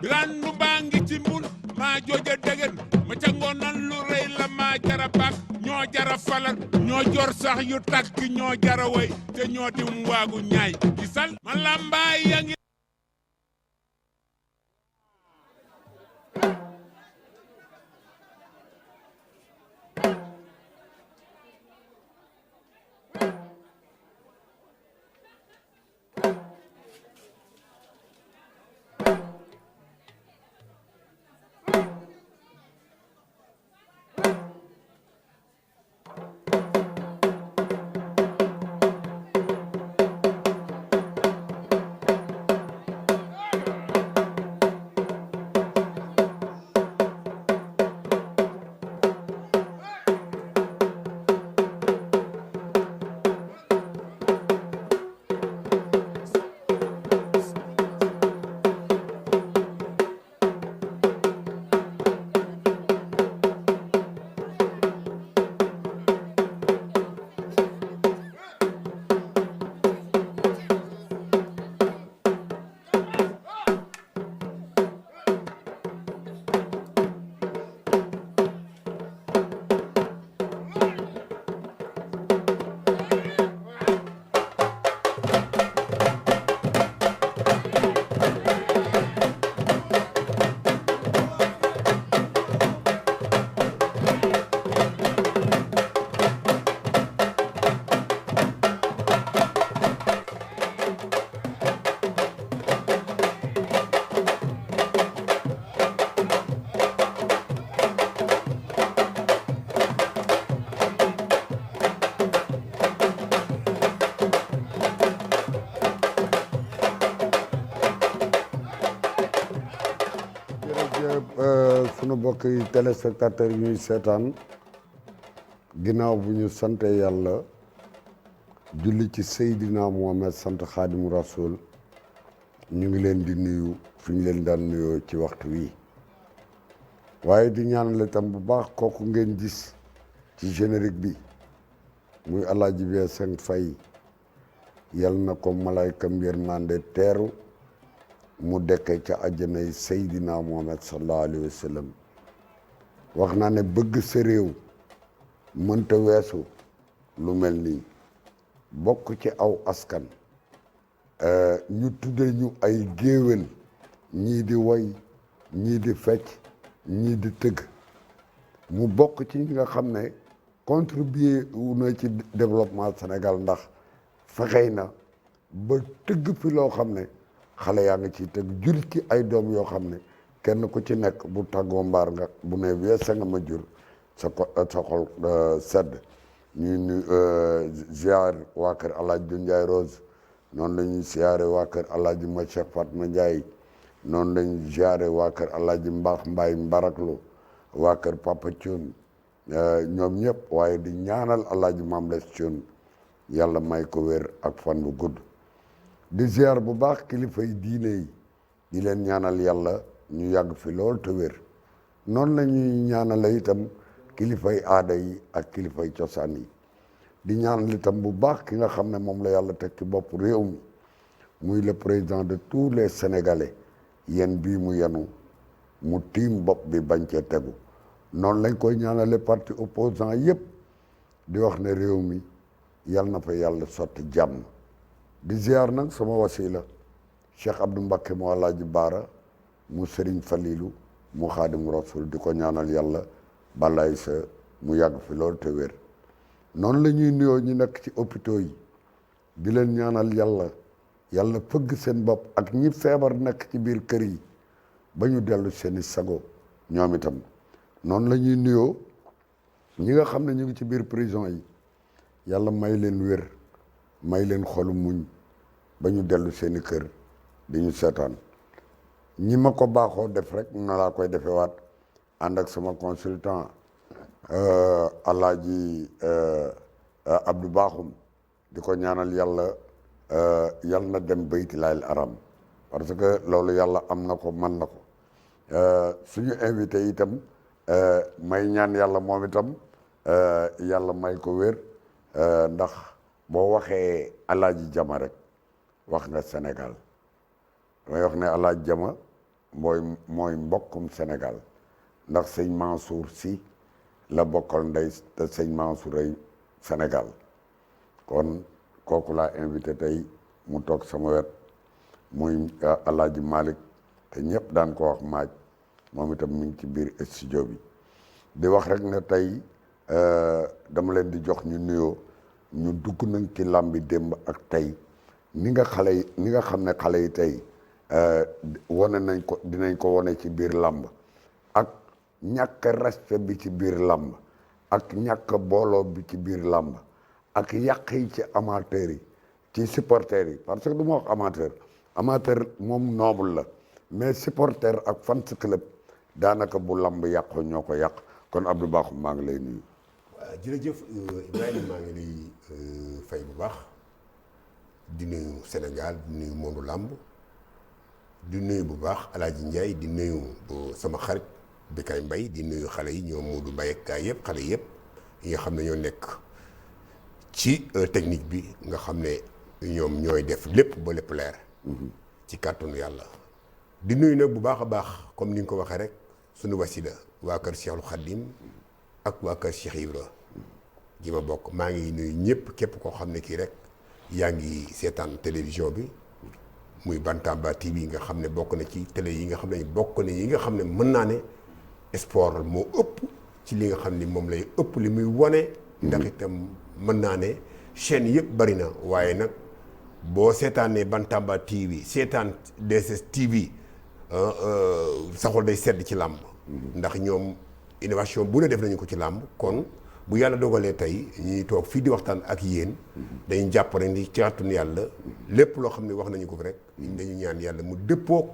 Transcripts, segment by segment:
randu baa ngi ci mbul maa jooja degen ma ca ngoonan lu rëy la maa jara bak ñoo jara falal ñoo jor sax yu takk ñoo jara way te ñoo dim waagu ñaay gisal ma lambaay ya ngi sunu mbokk yi téléspectateurs yi ñuy seetaan ginnaaw bu ñu sante yàlla julli ci Seydina Mohamed sant Xaadimu Rasul ñu ngi leen di nuyu fi ñu leen daan nuyoo ci waxtu wi waaye di ñaanal itam bu baax kooku ngeen gis ci générique bi muy Alaaji Vincent Faye yal na ko malaykam yërmande teeru mu dekke ca àjjanay Seydina Mohamed sallallahu alayhi wa sallam wax naa ne bëgg sa réew mënta weesu lu mel nii bokk ci aw askan ñu tudde ñu ay géwél ñii di woy ñii di fecc ñii di tëgg mu bokk ci ñi nga xam ne contribuer wu na ci développement Sénégal ndax fexey na ba tëgg fi loo xam ne xale yaa ngi ciy tëgg jur ci ay doom yoo xam ne kenn ku ci nekk bu tàggoo mbaar nga bu ne weesa nga ma jur sa xol sedd ñu ziar waa kër Alaaji du Ndiaye Rose noonu la ñuy ziare waa kër Alaaji ma Cheikh Fatma Ndiaye noonu la ñuy ziare waa kër Alaaji Mbaax Mbaay Mbaraklo waa kër Papa Thioune ñoom ñëpp waaye di ñaanal Alaaji Maam Les Thioune yàlla may ko wér ak fan bu gudd di ziar bu baax kilifa yi diine yi di leen ñaanal yàlla ñu yàgg fi lool te wér noonu la ñuy ñaanale itam kilifay aada yi ak kilifay cosaan yi di ñaanal itam bu baax ki nga xam ne moom la yàlla teg ci bopp réew mi muy le président de tous les sénégalais yéen bii mu yenu mu tiim bopp bi bañ cee tegu noonu lañ koy ñaanale parti opposant yépp di wax ne réew mi yal na fa yàlla sotti jàmm di ziar nag sama wasila Cheikh Abdou Mbacké mu Alaaji Baara mu Serigne Falilou mu Xaadimu Rasul di ko ñaanal yàlla balay sa mu yàgg fi loolu te wér noonu la ñuy nuyoo ñu nekk ci hôpitaux yi di leen ñaanal yàlla fëgg seen bopp ak ñi feebar nekk ci biir kër yi ba ñu dellu seeni sago ñoom itam noonu la ñuy nuyoo ñi nga xam ne ñu ngi ci biir prison yi yàlla may leen wér may leen xolu muñ ba ñu dellu seeni kër di ñu seetaan ñi ma ko baaxoo def rek na laa koy defewaat ànd ak sama consultant Alaaji Abdou Bakhoum di ko ñaanal yàlla na dem bayti laayil aram parce que loolu yàlla am na ko man na ko suñu invité itam may ñaan yàlla moom itam yàlla may ko wér ndax boo waxee Alaaji Jama rek wax nga Sénégal damay wax ne Alaaji Jama mooy mbokkum Sénégal ndax sëñ Mansour Sy la bokkal ndey te sëñ Mansour ay Sénégal kon kooku laa invité tey mu toog sama wet muy Alaaji Malick te ñëpp daan ko wax maaj moom itam mi ngi ci biir studio bi di wax rek ne tey dama leen di jox ñu nuyoo ñu dugg nañ ci làmbi démb ak tey ni nga xam ne xale yi tey wane nañ ko dinañ ko wane ci biir làmb ak ñàkk respect bi ci biir làmb ak ñàkk booloo bi ci biir làmb ak yàq yi ci amateurs yi ci supporters yi parce que du ma wax amateur moom noble la mais supporter ak fans club daanaka bu làmb yàqoo ñoo ko yàq kon Abdou Bakhoum maa ngi lay nuyu. waaw jërëjëf Ibrahima maa ngi lay fay bu baax di nuyu Sénégal di nuyu monde làmb di nuyu bu baax Alaaji Ndiaye di nuyu sama xarit Bécaye Mbaye di nuyu xale yi ñoom Modou Mbaye ak gaay yëpp xale yëpp yi nga xam ne ñoo nekk ci technique bi nga xam ne ñoom ñooy def lépp ba lépp leer ci kàttanu yàlla di nuyu nag bu baax a baax comme ni nga ko waxee rek suñu wasila waa kër Cheikhul Khadim ak waa kër Cheikh Ibra ji ma bokk maa ngi nuyu ñëpp képp koo xam ne kii rek yaa ngi seetaan télévision bi muy Bantamba TV nga xam ne bokk na ci télé yi nga xam ne bokk na yi nga xam ne mën naa ne sport moo ëpp ci li nga xam ni moom lay ëpp li muy wane ndax itam mën naa ne chaîne yëpp bari na waaye nag boo seetaanee Bantamba TV seetaan DSS TV saxul day sedd ci làmb ndax ñoom innovation bu ne def nañu ko ci làmb kon bu yàlla dogalee tey ñuy toog fii di waxtaan ak yéen dañu jàpp rek ni ci kàttanu yàlla lépp loo xam ne wax nañu ko fi rek dañu ñaan yàlla mu dëppoog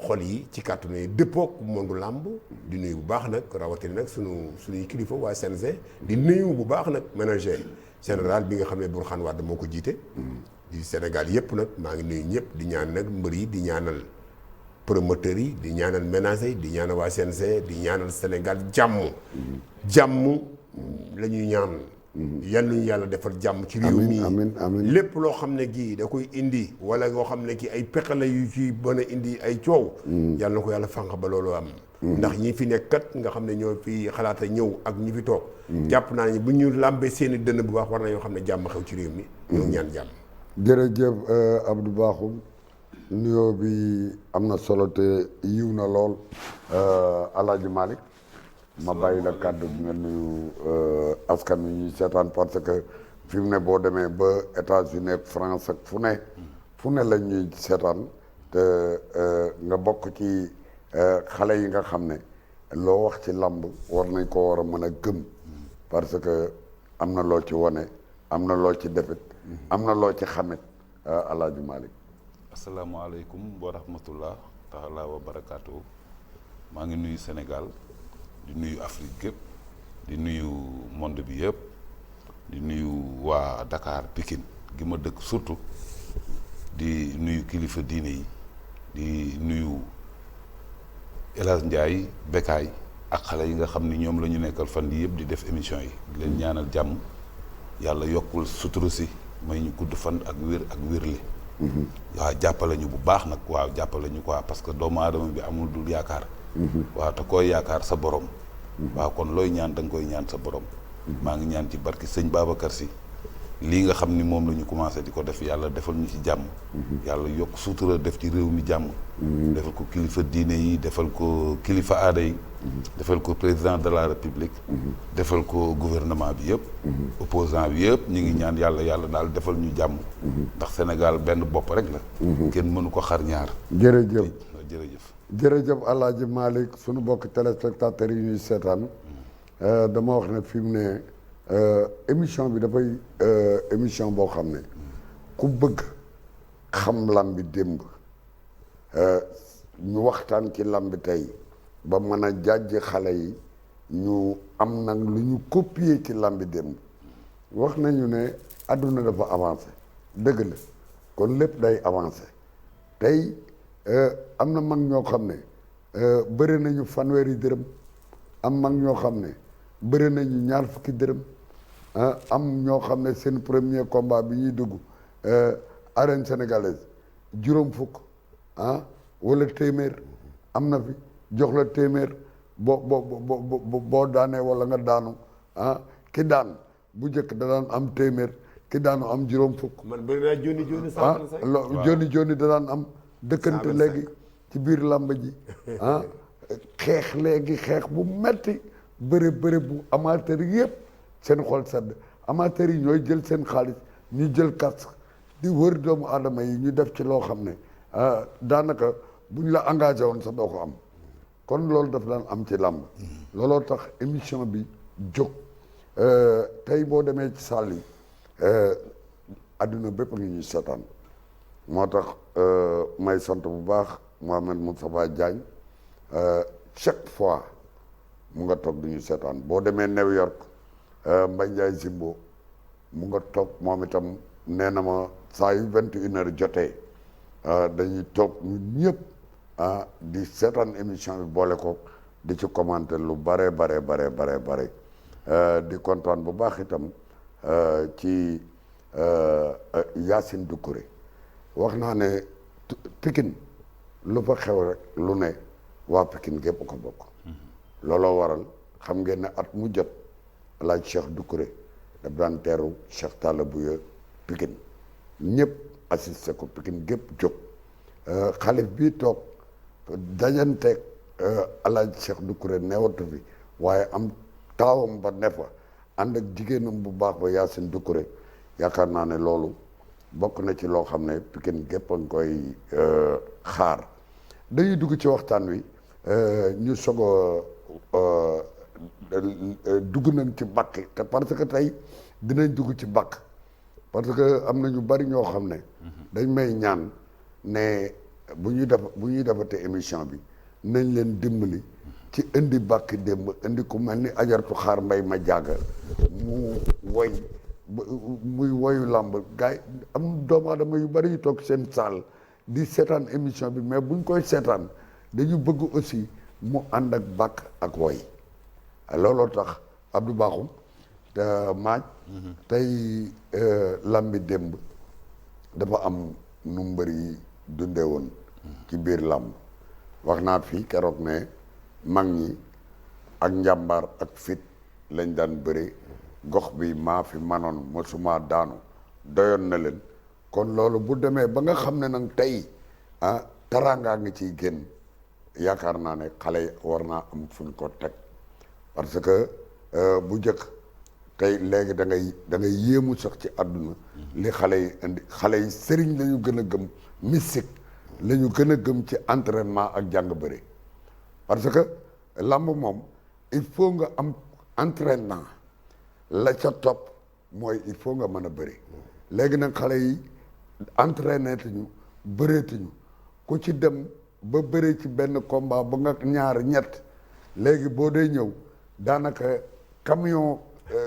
xol yi ci kàttanu yi dëppoog mondu làmb di nuyu bu baax nag rawatina nag suñuy kilifa waa CNG di nuyu bu baax nag manager général bi nga xam ne Bourkhane Wade moo ko jiite di Sénégal yëpp nag maa ngi nuyu ñëpp di ñaan nag mbër yi di ñaanal promoteurs yi di ñaanal ménager yi di ñaanal waa CNG di ñaanal Sénégal jàmm la ñuy ñaan yal nañu yàlla defal jàmm ci réew mi lépp loo xam ne gii da koy indi wala loo xam ne kii ay pexe la yu ci mën a indi ay coow yàlla na ko yàlla fànq ba loolu am ndax ñi fi nekk kat nga xam ne ñoo fi xalaata ñëw ak ñi fi toog jàpp naa ni bu ñu làmbee seeni dënn bu baax war na yoo xam ne jàmm xew ci réew mi ñoo ñaan jàmm jërëjëf Abdou Bakhoum nuyoo bi am na solo te yiw na lool Alaaji Malick ma bàyyi la kàddu bi nga nuyu askan wi ñuy seetaan parce que fi mu ne boo demee ba États-Unis ak France ak fu ne la ñuy seetaan te nga bokk ci xale yi nga xam ne loo wax ci làmb war nañ ko war a mën a gëm parce que am na loo ci wone am na loo ci defit am na loo ci xamit Alaaji Malick. asalaamaaleykum wa rahmatullah taala wa barakaatu maa ngi nuyu Sénégal di nuyu Afrique yëpp di nuyu monde bi yëpp di nuyu waa Dakar Pikine gi ma dëkk surtout di nuyu kilifa diine yi di nuyu El Hadj Ndiaye Bécaye ak xale yi nga xam ni ñoom la ñu nekkal fan yi yëpp di def émission yi di leen ñaanal jàmm yàlla yokkul sutura si may ñu gudd fan ak wér ak wérle waaw jàppale ñu bu baax nag waaw jàppale ñu quoi parce que doomu aadama bi amul dul yaakaar waaw te koy yaakaar sa borom waaw kon looy ñaan da nga koy ñaan sa borom maa ngi ñaan ci barki sëñ Babacar Si lii nga xam ni moom la ñu commencé di ko def yàlla defal ñu ci jàmm yàlla yokk suutura def ci réew mi jàmm defal ko kilifa diine yi defal ko kilifa aada yi defal ko président de la république defal ko gouvernement bi yëpp opposant bi yëpp ñu ngi ñaan yàlla daal defal ñu jàmm ndax Sénégal benn bopp rek la kenn mënu ko xar ñaar jërëjëf Alaaji Malick sunu bokk téléspectateurs yi ñuy seetaan dama wax ne fi mu ne émission bi dafay émission boo xam ne ku bëgg xam lambi démb ñu waxtaan ci lambi tey ba mën a jàjj xale yi ñu am nag lu ñu copier ci lambi démb wax nañu ne àdduna dafa avancé dëgg la kon lépp day avancé tey am na mag ñoo xam ne bëri nañu fanweeri dërëm am mag ñoo xam ne bëri nañu ñaar fukki dërëm am ñoo xam ne seen premier combat bi ñuy dugg arène sénégalaise juróom fukk wala téeméer am na fi jox la téeméer boo daanee wala nga daanu ki daan bu njëkk da daan am téeméer ki daanu am juróom fukk. man bëri naa joni da daan am dëkkante léegi ci biir làmb ji xeex léegi xeex bu metti bëre bu amateur yëpp seen xol sedd amateur yi ñooy jël seen xaalis ñu jël casque di wër doomu aadama yi ñu def ci loo xam ne daanaka buñ la engagé woon sax doo ko am kon loolu daf daan am ci làmb looloo tax émission bi jóg tey boo demee ci salle yi adduna bépp ngi ñuy seetaan moo tax may sant bu baax Mohamed Moustapha Diagne chaque fois mu nga toog du ñu seetaan boo demee New York Mbaye Ndiaye Zimbo mu nga toog moom itam nee na ma saa yu 21h jotee dañuy toog ñun ñëpp di seetaan émission bi boole ko di ci commenter lu bare di kontaan bu baax itam ci Yacine Doucouré wax naa ne Pikine lu fa xew rek lu ne waa Pikine gépp ko bokk looloo waral xam ngeen ne at mu jot laaj Cheikh Doucouré daf daan teeru Cheikh Talla Bouya Pikine ñëpp assisté ko Pikine gépp jóg xalif bii toog dajanteeg alaaj Cheikh Doucouré newatu fi waaye am taawam ba ne fa ànd ak jigéenam bu baax ba Yacine Doucouré yaakaar naa ne loolu bokk na ci loo xam ne Pikine gépp a ngi koy xaar dañuy dugg ci waxtaan wi ñu soog a dugg nañ ci bàkk te parce que tey dinañ dugg ci bàkk parce que am na ñu bari ñoo xam ne dañ may ñaan ne bu ñuy defatee émission bi nañ leen dimbali ci indi bàkk démb indi ku mel ni ajartu xaar mbay ma jàgga mu woy muy woyu làmb gars yi am doomu aadama yu bari yu toog seen saal di seetaan émission bi mais buñ koy seetaan dañu bëgg aussi mu ànd ak bàkk ak woy looloo tax Abdou Bakhoum te maaj tey làmbi démb dafa am nu mbër yi dundee woon ci biir làmb wax naa fii keroog ne mag ñi ak njàmbaar ak fit lañ daan bëri gox bi maa fi manoon mosuma daanu doyoon na leen kon loolu bu demee ba nga xam ne nag tey taraangaa ngi ciy génn yaakaar naa ne xale yi war naa am fuñ ko teg parce que bu njëkk tey léegi da ngay yéemu sax ci àdduna li xale yi indi xale yi sëriñ la ñu gën a gëm mystique la ñu gën a gëm ci entraînement ak jàng bëri parce que lamb moom il faut nga am entraînement la ca topp mooy il faut nga mën a bëri léegi nag xale yi entraîné tuñu bëreetuñu ku ci dem ba bëri ci benn combat ba nga ñaar ñett léegi boo dee ñëw daanaka camion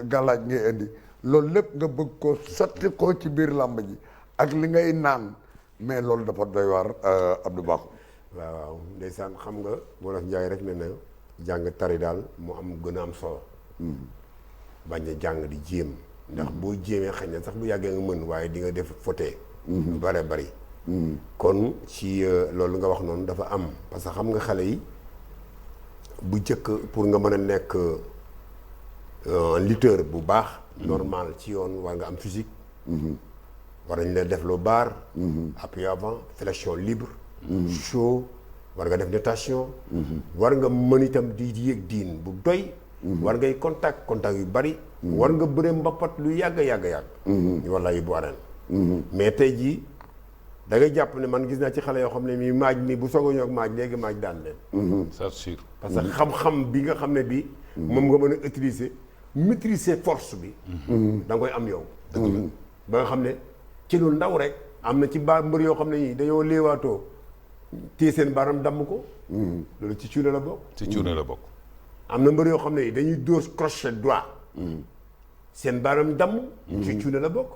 galaaj ngay indi loolu lépp nga bëgg ko sotti ko ci biir làmb ji ak li ngay naan mais loolu dafa doy waar Abdou Bakhoum. waaw ndeysaan xam nga wolof Njaay rek ne na jàng tari daal mu am gën a am solo bañ a jàng di jéem ndax boo jéemee xëy na sax bu yàggee nga mën waaye di nga def fotee lu bare bari kon ci loolu nga wax noonu dafa am parce que xam nga xale yi bu jëkk pour nga mën a nekk lutteur bu baax normal ci yoon war nga am physique war nañ la def lu baar appui avant flexion libre chaud war nga def natation war nga mën itam di yéeg diin bu doy war ngay contact yu bari war nga bëre mbappat lu yàgg walla yi bu arène mais tey jii da ngay jàpp ne man gis naa ci xale yoo xam ne mii maaj mi bu soog a ñëw ak maaj léegi maaj daan leen c'est sûr parce que xam-xam bi nga xam ne bi moom nga mën a utiliser maîtriser force bi da nga koy am yow ba nga xam ne ci lu ndaw rek am na ci mbër yoo xam ne ñii dañoo léewaatoo téye seen baram damm ko loolu ci cuune la bokk am na mbër yoo xam ne dañuy dóor crochet droit seen baram damm ci cuune la bokk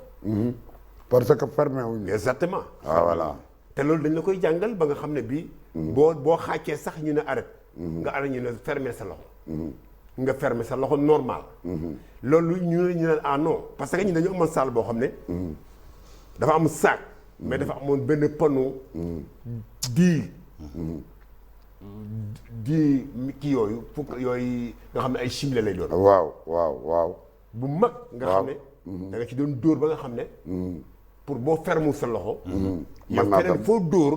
parce que fermé wuñu exactement voilà te loolu dañ la koy jàngal ba nga xam ne bii boo xàccee sax ñu ne arrête nga arrêté ñu ne fermer sa loxo nga fermer sa loxo normal loolu ñu ne ah non parce que ñu dañu amoon salle boo xam ne dafa am sac mais dafa amoon benn panneau diir di kii yooyu fukk yooyu nga xam ne ay simile lay doon. waaw. bu mag nga xam ne. da nga ci doon dóor ba nga xam ne. pour boo fermu sa loxo. yow feneen foo dóor.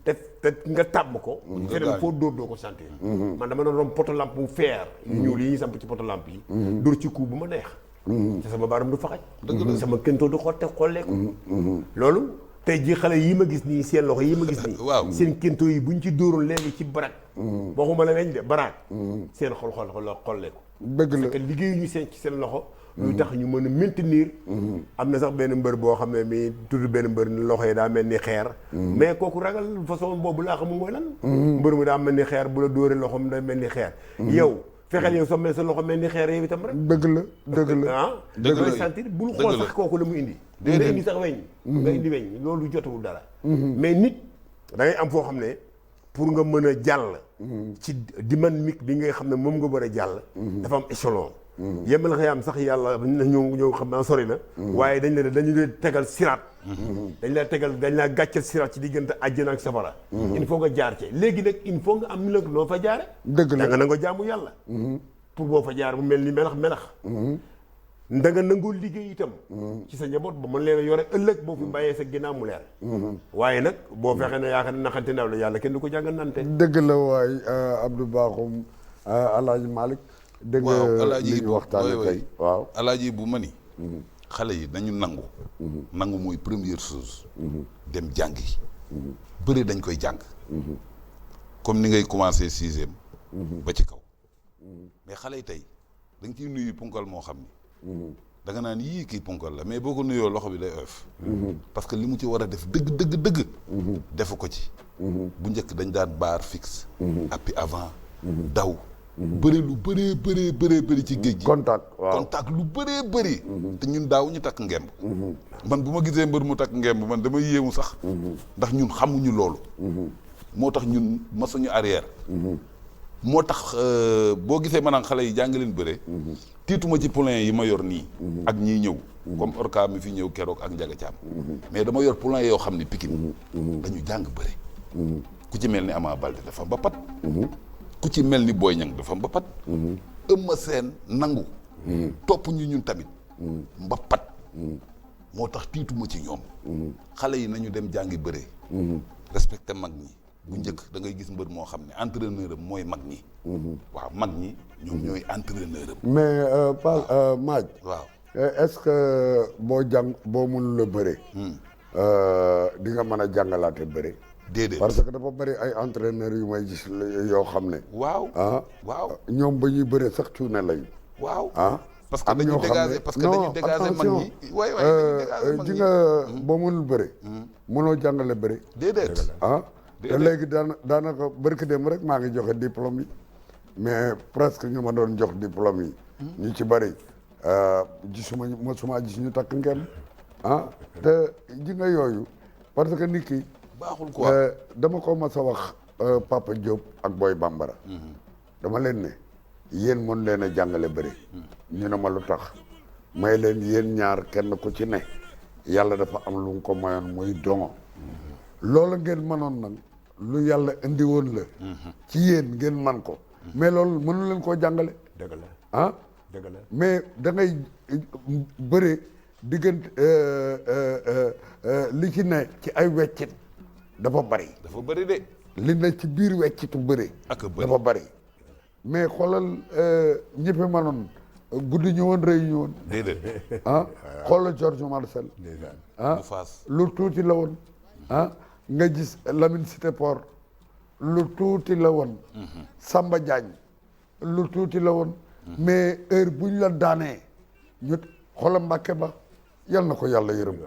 te nga tàmm ko. feneen foo dóor doo ko sentir. man dama doon poto lampe bu fer. yu ñuul yi ñuy samp ci poto lampe yi. dóor ci coup bu ma neex. te sama baaram du faxaj. sama këntoo du xotte xolleeku. loolu tey jii xale yi ma gis nii seen loxo yi ma gis nii. waaw seen këntoo yi buñ ci dóoroon léegi ci barak. waxuma la weñ de barak. seen xolleeku. dëgg la parce que liggéeyu ñu seen ci seen loxo. luy tax ñu mën a maintenir. am na sax benn mbër boo xam ne mi tudd benn mbër loxo yi daa mel ni xeer. mais kooku ragal façon boobu laa xamul mooy lan. mbër mu daa mel ni xeer bu la dóoree loxoom day mel ni xeer. yow fexeel yow soo mel sa loxo mel ni xeer yow itam rek. dëgg la dëgg la sentir bul xool sax kooku la mu indi. nga indi sax weñ. nga indi weñ loolu jotewul dara. mais nit da ngay am foo xam ne pour nga mën a jàll. ci dynamique bi nga xam ne moom nga war a jàll. dafa am échelon. yemal xëy am sax yàlla ñëw xam naa sori na. waaye dañu leen tegal siraat. dañ laa gàccal siraat ci diggante àjjana ak safara. il faut nga jaar ci léegi nag il faut nga am nag noo fa jaare. dëgg la da nga nangoo jaamu yàlla. pour boo fa jaar bu mel ni melax. da nga nangoo liggéey itam. ci sa njaboot ba mën leen a yore ëllëg boo fi bàyyee sa ginnaaw mu leer. waaye nag boo fexee ne yaakaar naxante naaw la yàlla kenn du ko jàngal nante. dëgg la waay Abdou Bakhoum Alaaji Malick. dëgg li ñu waxtaane tey waaw alaaji bu ma ni xale yi dañu nangu mooy première chose dem jàngi bëri dañ koy jàng comme ni ngay commencé 6e ba ci kaw mais xale yi tey da nga ciy nuyu punkal moo xam ni da nga naan yii kii punkal la mais boo ko nuyoo loxo bi day oyof parce que li mu ci war a def dëgg defu ko ci bu njëkk dañ daan barre fixe appui avant daw bëri lu bëri ci géej gi contact lu bëri te ñun daaw ñu takk ngemb man bu ma gisee mbër mu takk ngemb man dama yéemu sax ndax ñun xamuñu loolu moo tax ñun masuñu arrière moo tax boo gisee maanaam xale yi jàng leen bëre tiituma ci poulain yi ma yor nii ak ñiy ñëw comme orca mi fi ñëw keroog ak Njaga Caam mais dama yor poulain yoo xam ne Pikine dañu jàng bëre ku ci mel ni Ama Baldé dafa mbapat ku ci mel ni Boy Niang dafa mbapat Eumeu Sène nangu topp ñu ñun tamit mbapat moo tax tiituma ci ñoom xale yi nañu dem jàngi bëre respecté mag ñi bu njëkk da ngay gis mbër moo xam ne entraîneur am mooy mag ñi waaw mag ñi ñoom ñooy entraîneur am mais Pal Maaj waaw est-ce que boo mënul a bëre di nga mën a jàngalaate bëre déedéet parce que dafa bëri ay entraîneurs yu may gis yoo xam ne waaw ñoom ba ñuy bëre sax cuune lañu waaw parce que dañu dégager mag ñi waay ji nga boo mënul bëre mënoo jàngale bëre déedéet te léegi daanaka barki dem rek maa ngi joxe diplôme yi mais presque ñu ma doon jox diplôme yi ñu ci bëri mosuma gis ñu takk ngem te ji nga yooyu parce que nit ki baaxul quoi dama ko mas a wax Papa Diop ak Boy Bambara dama leen ne yéen mën leen a jàngale bëri ñu ne ma lu tax may leen yéen ñaar kenn ku ci ne yàlla dafa am lu nga ko mayoon muy dongo loolu ngeen mënoon nag lu yàlla indi woon la ci yéen ngeen man ko mais loolu mënu leen koo jàngale dëgg la dëgg la mais da ngay bëre diggante li ci ne ci ay weccit dafa bari de li ne ci biir weccitu bëre dafa bari mais xoolal ñëpp manoon guddi ñu woon rëy ñu woon déedéet xoolal George Marcel lu tuuti la woon nga gis Lamine Cité Port lu tuuti la woon Samba Diagne lu tuuti la woon mais heure buñ la daanee ñu xoolal Mbàkke ba yal na ko yàlla yërëm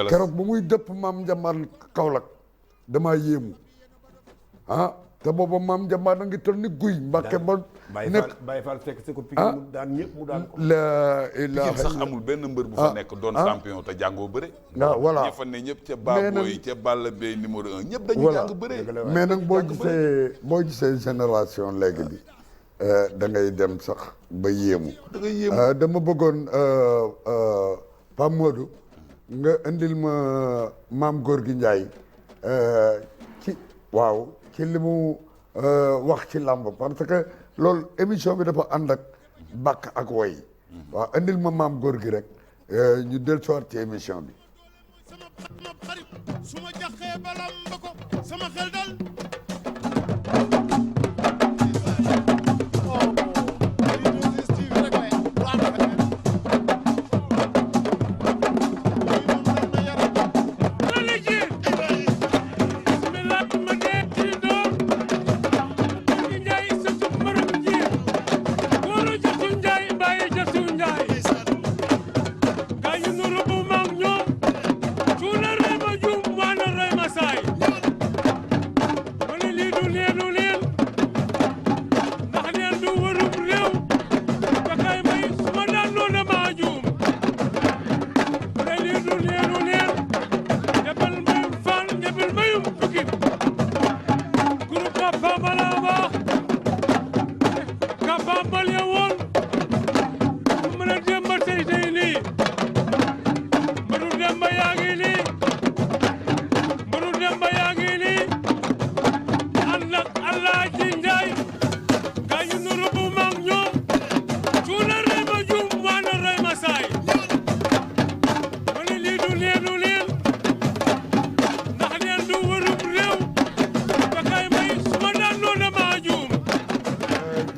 keroog bu muy dëpp maam Njambaar Kaolack damaa yéemu te booba maam Njambaar na ngi toll ni guy Mbàkke ba nekk Baye Fall fekk si ko Pikine mu daan ñëpp mu daan ko Pikine sax amul benn mbër bu fa nekk doon champion te jàngoo bëre voilà ñi fa ne ñëpp ca Baboy ca Balla Beye numéro 1 ñëpp dañu jàng bëre mais nag boo gisee génération léegi bi da ngay dem sax ba yéemu dama bëggoon Pape Modou nga indil ma maam Gorgui Ndiaye ci li mu wax ci làmb parce que loolu émission bi dafa ànd ak bàkk ak woy waaw indil ma maam góor gi rek ñu del soir ci émission bi sama xarit su ma jaxee balam ba ko sama xel dal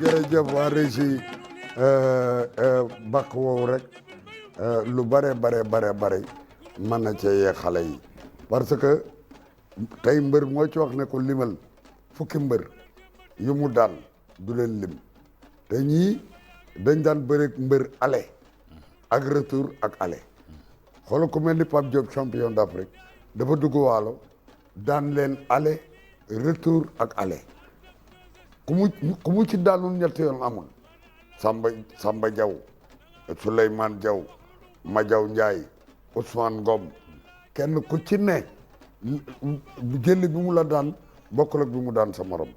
jërëjëf waa régie bàkk woowu rek lu bare mën na cee yee xale yi parce que tey mbër moo ci wax ne ko limal fukki mbër yu mu daan du leen lim te ñii dañ daan bëre mbër aller ak retour ak aller xoolal ku mel ni Pape Diop champion d'Afrique dafa dugg waalo daan leen aller retour ak aller ku mu ci daanul ñetti yoon amul Samba Diaw Souleymane Diaw Madiaw Ndiaye Ousmane Ngom kenn ku ci ne jël bi mu la daan bokkul ak bi mu daan sa morom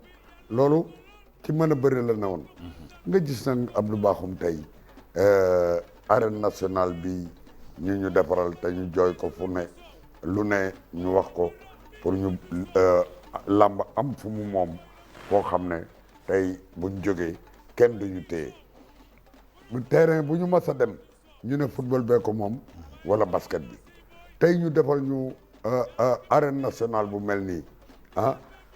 loolu ci mën a bëri la ne woon nga gis nag Abdou Bakhoum tey arène nationale bi ñu defaral te ñu jooy ko fu ne lu ne ñu wax ko pour ñu làmb am fu mu moom koo xam ne tey buñ jógee kenn duñu téye terrain bu ñu mas a dem ñu ne football bee ko moom wala basket bi tey ñu defal ñu arène nationale bu mel nii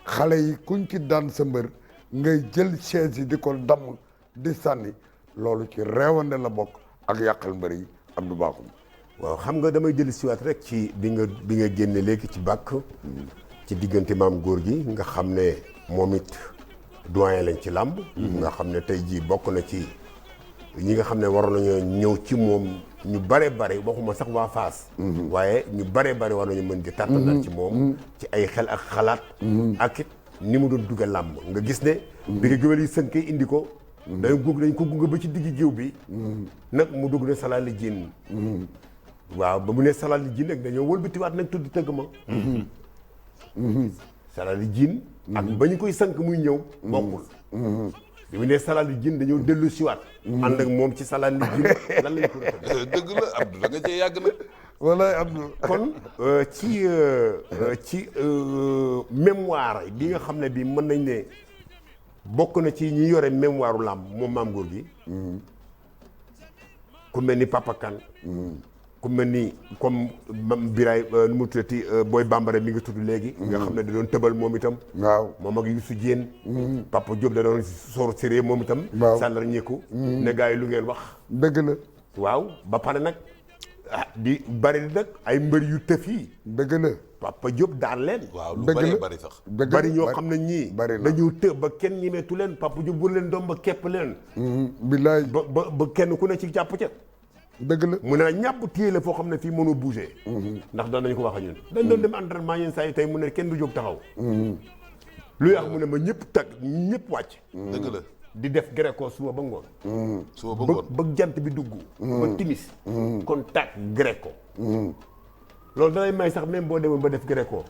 xale yi kuñ ci daan sa mbër ngay jël chaise yi di ko damm di sànni loolu ci réewande la bokk ak yàqal mbër yi Abdou Bakhoum waaw xam nga damay jël siwaat rek ci bi nga génne léegi ci bàkk ci diggante maam góor gi nga xam ne moom it doyen lañ ci làmb nga xam ne tey jii bokk na ci ñi nga xam ne waroon nañoo ñëw ci moom ñu bare waxuma sax waa Fass waaye ñu bare war nañu mën di tartanal ci moom ci ay xel ak xalaat ak it ni mu doon dugga làmb nga gis ne bi nga géwél yi sënkee indi ko dañ ko gunge ba ci diggi géew bi nag mu dugg ne salaali jin waaw ba mu ne salaali jin nag dañoo wëlbatiwaat nag tudd tëgg ma salaali jin ak ba ñu koy sànq muy ñëw bokkul bi mu ne salaali jin dañoo dellu siwaat ànd ak moom ci salaali jin lan lañ ko dëgg la Abdou da nga cee yàgg nag walaay Abdou kon ci mémoire bi nga xam ne bi mën nañ ne bokk na ci ñi yore mémoire u làmb moom maam góor gi ku mel ni Papa Kane ku mel ni comme Biray nu mu tuddati Boy Bambara mi ngi tudd léegi nga xam ne da doon tëbal moom itam waaw moom ak Youssou Diène Papa Diop da doon sor séré moom itam sàllar ñeeku ne gars yi lu ngeen wax dëgg la waaw ba pare nag di bari nag ay mbër yu tëf yi dëgg la Papa Diop daan leen waaw lu bari bari sax bari ñoo xam ne ñii dañu të ba kenn ñemeetu leen Papa Diop bu leen doom ba kepp leen billaay ba kenn ku ne ci jàpp ca dëgg la mu ne ñàpp téye la foo xam ne fii mënoo bouger ndax doon nañu ko wax a ñun dañ doon dem entraînement yenn saa yi tey mu ne kenn du jóg taxaw luy wax mu ne ma ñëpp wàcc dëgg la di def greco suba ba ngoon suba ba ngoon ba jant bi dugg ba timis contact greco loolu dalay may sax même boo demoon ba def greco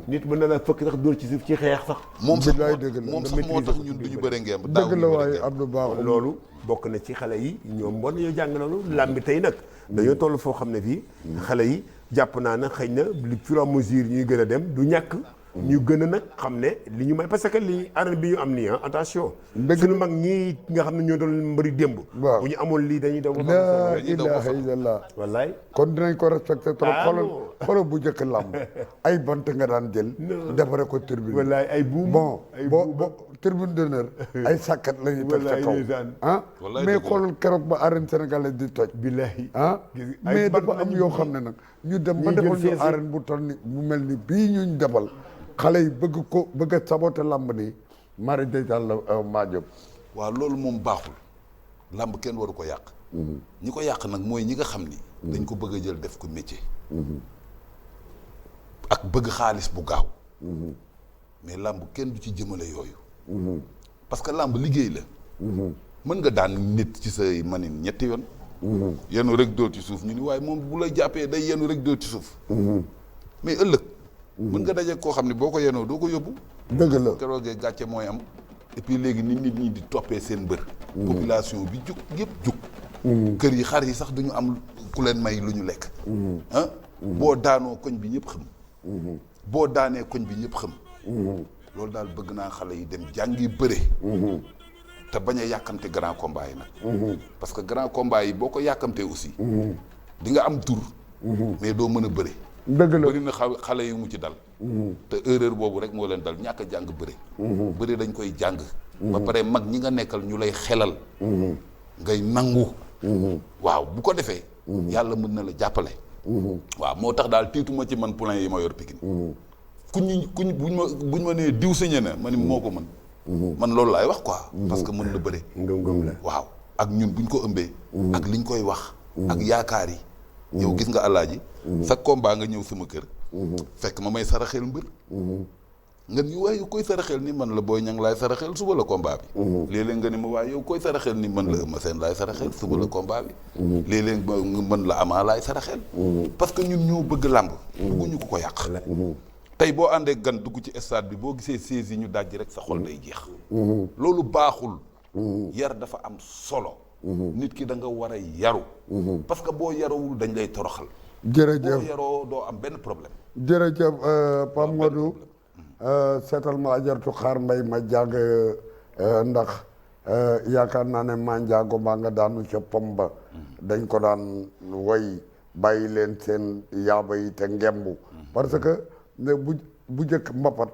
nit mën na la fëkk sax dóor ci suuf ci xeex sax moom sax dëgg la moom sax moo tax ñun duñu bëre ngemb dëgg la waaye Abdou Bakhoum loolu bokk na ci xale yi ñoom war nañoo jàng loolu làmbi tey nag dañoo toll foo xam ne fii xale yi jàpp naa ne xëy na li fur et à mesure ñuy gën a dem du ñàkk ñu gën a nag xam ne li ñu may parce que li arène bi ñu am nii attention. dëgg suñu mag ñii nga xam ne ñoo doon mbëri démb. waaw bu ñu amoon lii dañuy daw. la ilaha illallah. wallaay. kon dinañ ko respecté trop. xoolal bu njëkk làmb ay bant nga daan jël. defare ko tribune. wallaay ay buum. bon boo tribune d'honneur ay sàkkat la ñuy teg ca kaw ah. mais xoolal keroog ba arène sénégalaise di toj. billahi ah mais dafa am yoo xam ne nag. ñu dem ba defal ñu arène bu toll ni bu mel ni bii ñuñ defal. xale yi bëgg a saboté làmb nii mari détail la Madiop. waaw loolu moom baaxul làmb kenn waru ko yàq. ñi ko yàq nag mooy ñi nga xam ni. dañ ko bëgg a jël def ko métier. ak bëgg xaalis bu gaaw. mais làmb kenn du ci jëmale yooyu. parce que làmb liggéey la. mën nga daan nit ci say manin ñetti yoon. yenu rek dóor ci suuf ñu ni waaye moom bu la jàppee day yenu rek dóor ci suuf. mais ëllëg. mën nga daje koo xam ne boo ko yenoo doo ko yóbbu. dëgg la keroogee gàcce mooy am. et puis léegi nit ñi di toppee seen mbër. population bi jug yëpp jug. kër yi xar yi sax duñu am ku leen may lu ñu lekk. ah boo daanoo koñ bi ñëpp xam. boo daanee koñ bi ñëpp xam. loolu daal bëgg naa xale yi dem jàngi bëre. te bañ a yàkkamte grand combat yi nag. parce que grand combat yi boo ko yàkkamtee aussi. di nga am tur. mais doo mën a bëre. dëgg la bëri na xale yu mu ci dal. te erreur boobu rek moo leen dal ñàkk a jàng bëre. bëre dañ koy jàng. ba pare mag ñi nga nekkal ñu lay xelal. ngay nangu. waaw bu ko defee. yàlla mën na la jàppale. waaw moo tax daal tiituma ci man poulain yi ma yor Pikine. kuñ buñ ma nee diw sañe na ma ni moo ko mën. man loolu laay wax quoi. parce que mën na bëre. ngëm-ngëm la. waaw ak ñun buñ ko ëmbee. ak liñ koy wax. ak yaakaar yi. yow gis nga alaaji. sa combat nga ñëw sama kër. fekk ma may saraxel mbër. nga ni waaye yow koy saraxel ni man la Boy Niang laay saraxel suba la combat bi. léeg-léeg nga ni ma waaye yow koy saraxel ni man la Eumeu Sène laay saraxel suba la combat bi. léeg-léeg man la Ama laay saraxel. parce que ñun ñoo bëgg làmb. bëgguñu ko yàq. tey boo àndee gan dugg ci stade bi boo gisee siège yi ñu dajji rek sa xol day jeex. loolu baaxul. yar dafa am solo. nit ki da nga war a yaru. parce que boo yaruwul dañ lay toroxal. jërëjëf boo yaroo doo am benn problème. jërëjëf Pape Modou seetal ma ajartu xaar mbay ma jàng ndax yaakaar naa ne maa njaago maa nga daanu ca pom ba dañ ko daan woy bàyyi leen seen yaaba yi te ngembu parce que bu njëkk mbapat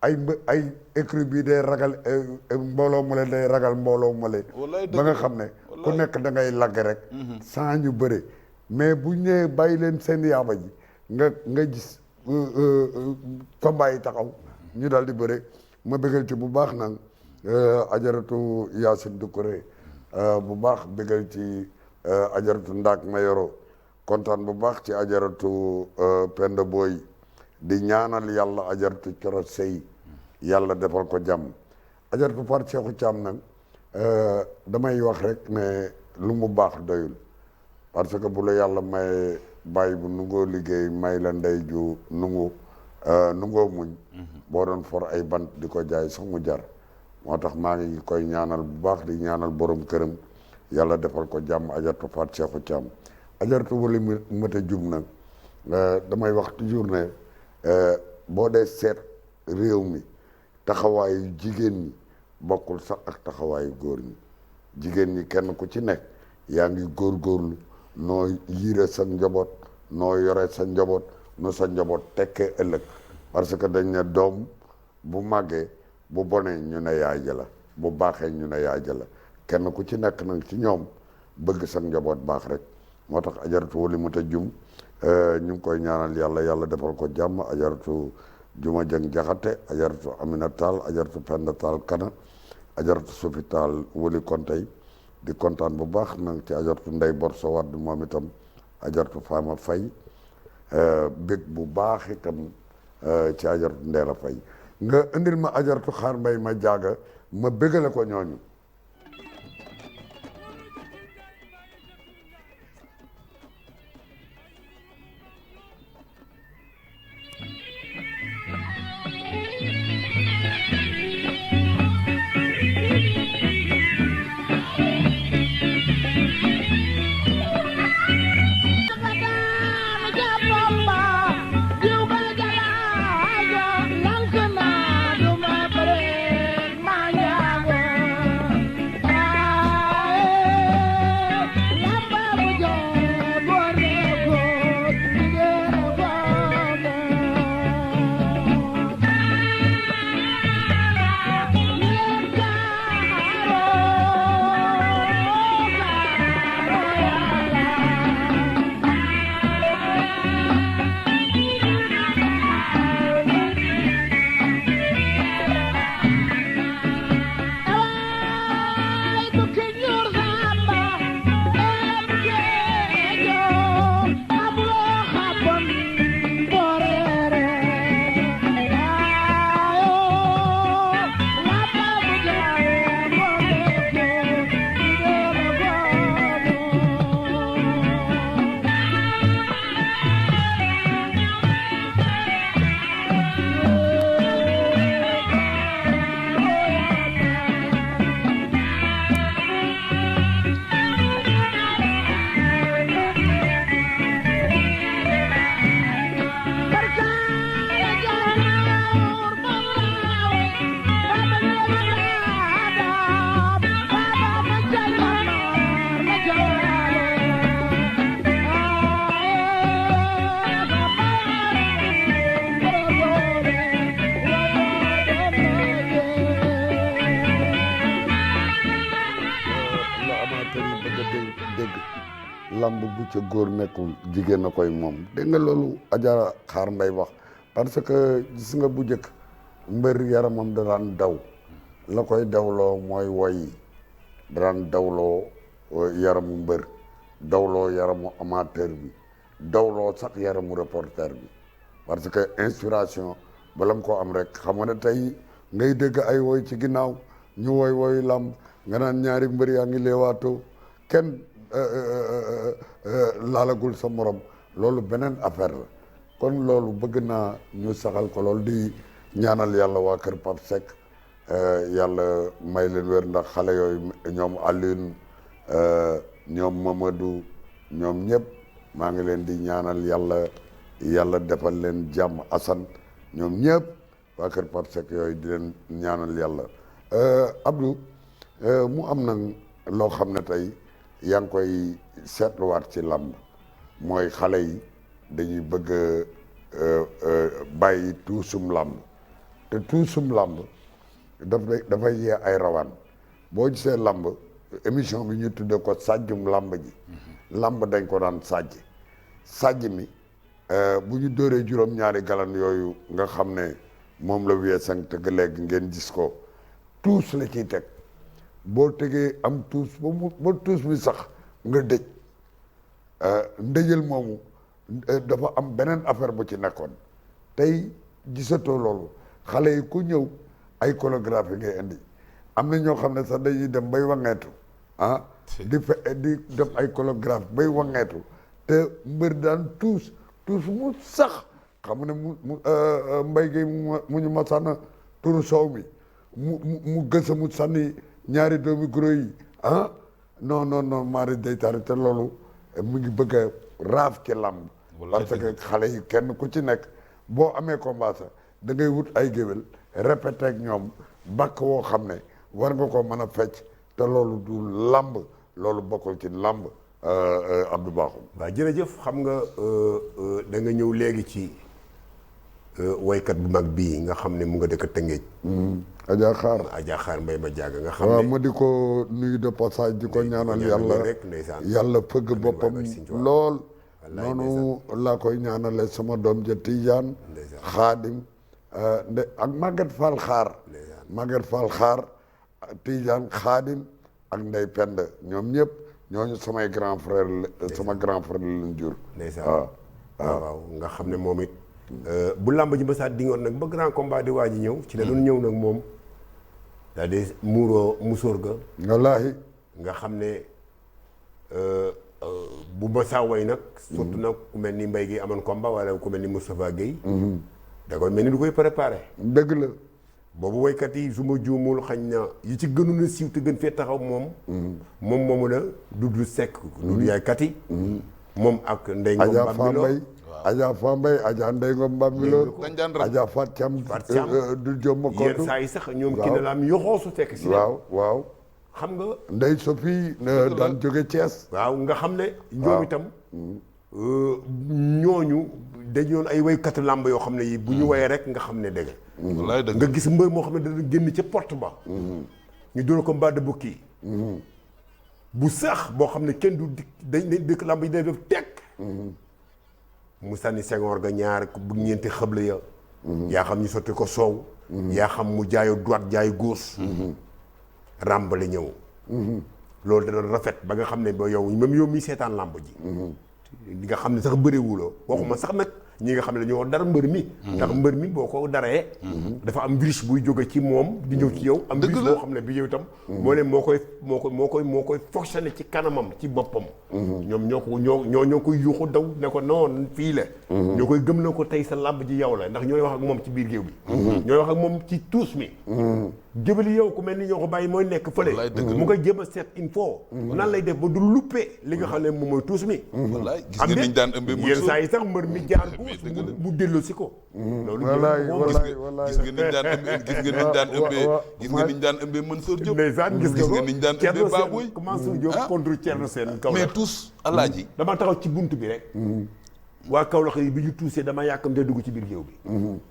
ay écrit bi day ragal mbooloo mu le day ragal mbooloo mu le ba nga xam ne ku nekk da ngay lagg rek sans ñu bëre mais bu ñëwee bàyyi leen seen yaaba ji nga gis combat yi taxaw ñu daal di bëre ma bëggal ci bu baax nag ajaratu Yacine Doucouré bu baax bëggal ci ajaratu Ndaak Mayoro kontaan bu baax ci ajaratu Penda Boy di ñaanal yàlla ajaratu Coro Sey yàlla defal ko jàmm ajaratu Par Cheikhou Thiam nag damay wax rek ne lu mu baax doyul parce que bu la yàlla may bàyyi bu nungoo liggéey may la ndey ju nungoo muñ boo doon for ay bant di ko jaay sax mu jar moo tax maa ngi koy ñaanal bu baax di ñaanal borom këram yàlla defal ko jàmm ajartu Faat Cheikhou Thiam ajartu wala mëta jum nag damay wax toujours ne boo dee seet réew mi taxawaayu jigéen ñi bokkul sax ak taxawaayu góor ñi jigéen ñi kenn ku ci nekk yaa ngi góorgóorlu noo yiire sa njaboot noo yore sa njaboot nu sa njaboot tekkee ëllëg parce que dañ ne doom bu màggee bu bonee ñu ne yaay ja la bu baaxee ñu ne yaay ja la kenn ku ci nekk nag ci ñoom bëgg sa njaboot baax rek moo tax ajaratu wali mata jum ñu ngi koy ñaanal yàlla defal ko jàmm ajaratu Juma Jeng Jaxate ajaratu Amina Tall ajaratu Penda Tall Kana ajaratu Sofi Tall wali kontey di kontaan bu baax nag ci ajaratu Ndey Borso Wadd moom itam ajaratu Fama Fay bég bu baax itam ci ajaratu Ndeela Fay nga indil ma ajaratu Xaar Mbay ma jaaga ma bégale ko ñooñu Lang lamb bu ca góor nekkul jigéen a koy moom dégg nga loolu Adja Xaar Mbay wax parce que gis nga bu njëkk mbër yaramam da daan daw la koy dawloo mooy woy da daan dawloo yaramu mbër dawloo yaramu amateur bi dawloo sax yaramu reporter bi parce que inspiration bala nga koo am rek xam nga ne tey ngay dégg ay woy ci ginnaaw ñu woy lamb nga naan ñaari mbër yaa ngi leewaatoo kenn laalagul sa morom loolu beneen affaire la kon loolu bëgg naa ñu saxal ko loolu di ñaanal yàlla waa kër Pape Seck yàlla may leen wér ndax xale yooyu ñoom Alioune ñoom Mamadou ñoom ñëpp maa ngi leen di ñaanal yàlla defal leen jàmm Assane ñoom ñëpp waa kër Pape Seck yooyu di leen ñaanal yàlla Abdou mu am nag loo xam ne tey yaa ngi koy seetluwaat ci làmb mooy xale yi dañuy bëgg bàyyi tuusum làmb te tuusum làmb dafay yee ay rawaan boo gisee làmb émission bi ñu tudde ko sàjjum làmb ji làmb dañ ko daan sàjj mi bu ñu dóoree juróom-ñaari galan yooyu nga xam ne moom la wiyee sang tëgg léegi ngeen gis ko tuus la ciy teg boo tegee am tuus ba tuus bi sax nga dëj ndëjël moomu dafa am beneen affaire bu ci nekkoon tey gisatoo loolu xale yi ku ñëw ay chorégraphie ngay indi am na ñoo xam ne sax dañuy dem bay wangeetu di def ay chorégraphie bay wangeetu te mbër daan tuus mu sax xam ne mu mbay gi mu ñu masana turu soow mi mu gësa mu sànni ñaari doomi guro yi non maari deytaari te loolu mu ngi bëgg a raaf ci làmb parce que xale yi kenn ku ci nekk boo amee combat sax da ngay wut ay géwél répété ak ñoom bàkk woo xam ne war nga ko mën a fecc te loolu du làmb loolu bokkul ci làmb Abdou Bakhoum. waaw jërëjëf xam nga da nga ñëw léegi ci woykat bu mag bii nga xam ne mu nga dëkk Tëngéej. Adja Xaar Mbay ma jàgg nga xam ne waaw ma di ko nuyu de passage di ko ñaanal yàlla fëgg boppam lool noonu laa koy ñaanale sama doom ja Tijaan Xaadim ak Maguette Fall Xaar Tijaan Xaadim ak Ndey Pend ñoom ñëpp ñooñu samay grand frère sama grand frère lañ jur waaw nga xam ne moom it bu làmb ji ba saa dingoon nag ba grand combat di waa ji ñëw ci la doon ñëw nag moom daal di muuroo musóor ga wallaahi nga xam ne bu ma saa way nag surtout nag ku mel ni Mbaye gi amoon combat wala ku mel ni Moustapha Guèye da koy mel ni du koy préparé dëgg la boobu woykat yi su ma juumul xañ na yi ci gënu na siiw te gën fee taxaw moom moomu la Doudou Seck Doudou yaay kat yi moom ak Ndeye Ngom Bambiloo Adja Fa Mbay Adja Ndeye Ngom Bambiloo Adja Fat Thiam du Diop ma yenn saa yi sax ñoom kii na la am yoxoosu fekk si waaw xam nga Ndeye Sophie daan jóge Thiès waaw nga xam ne ñoom itam ñooñu dañu doon ay waykatu làmb yoo xam ne yi bu ñu woyee rek nga xam ne dëgg nga gis mbër moo xam ne dana génn ca porte ba ñu doon ko mbaa de bukki bu sax boo xam ne kenn du dañ dëkk làmb yi day def tekk mu sànni sengoor ga ñaar bu ñeenti xëble ya yaa xam ñu sotti ko soow yaa xam mu jaayo droite jaayo gauche ràmbali ñëw loolu da doon rafet ba nga xam ne ba yow même yow mi seetaan làmb ji di nga xam ne sax bëriwuloo waxuma sax nag ñi nga xam ne dañoo dara mbër mi ndax mbër mi boo ko daree dafa am virus buy jóge ci moom di ñëw ci yow am virus boo xam ne bi yow itam moo ne moo koy fonctionné ci kanamam ci boppam ñoom ñoo koy yuuxu daw ne ko non fii la ñoo koy gëm na ko tey sa làmb ji yow la ndax ñooy wax ak moom ci biir géew bi ñooy wax ak moom ci tuus mi jëbali yow ku mel ni ñoo ko bàyyi mooy nekk fële mu koy jéem a seet info nan lay def ba du luppee li nga xam ne moom mooy tuus mi gis nga niñ daan ëmbee yenn saa yi sax mbër mi jaar mu dellu si ko loolu gis nga niñ daan ëmbee Mansour Diop ndeysaan gis nga niñ daan ëmbee Baboy Mansour Diop contre Thierno Sène kaw mais tous alaaji dama taxaw ci bunt bi rek waa Kaolack yi bi ñu tuusee dama yàkkamte dugg ci biir géew bi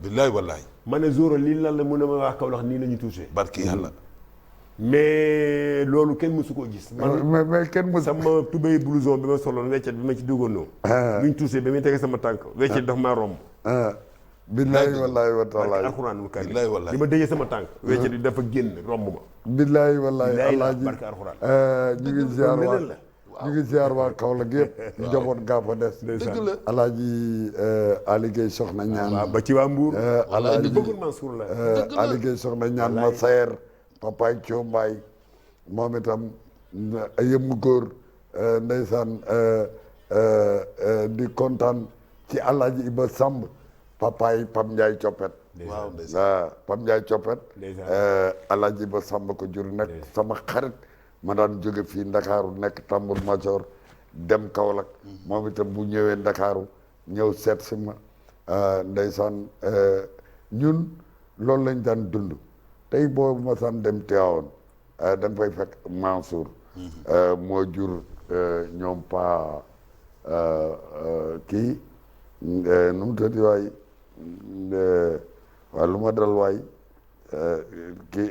billaay wallaay ma ne Zoro lii lan la mun a ma waa Kaolack nii la ñu tuusee barki yàlla mais mais loolu kenn mësu koo gis. man mais kenn mës. sama tubéy blouson bi ma soloon weccet bi ma ci duggoon noonu. bi ñu tuusee ba muy tege sama tànk weccet daf maa romb. billaahi wallaahi wa taala. alxuraanul karim billaahi wallaahi. li ma dëjee sama tànk. weccet bi dafa génn romb ma. billaahi wallaahi alaaji barke alxuraan. ñu ngi ziar waa leneen la. ñu ngi ziar waa Kaolack yëpp. njaboot gaa fa des. dëgg la. alaaji Ali Gueye soxna ñaan. waaw ba ci waa Mbour. alaaji bëggul Mansour la. Ali Gueye soxna ñaan ma sayer papaay Coombaay moom itam yëmmu góor ndeysaan di kontaan ci alaaji Iba Samb papaay Pam Ndiaye Coppet. waaw waaw Pam Ndiaye Coppet. ndeysaan. alaaji Iba Samb ko jur nekk sama xarit ma daan jóge fii Ndakaaru nekk Tambour Major dem Kaolack moom itam bu ñëwee Ndakaaru ñëw seet si ma ndeysaan ñun loolu lañ daan dund tey boobu ma saan dem Tivaouane da nga fay fekk Mansour moo jur ñoom pa kii nu mu tëddi waay waaw lu ma dal waay kii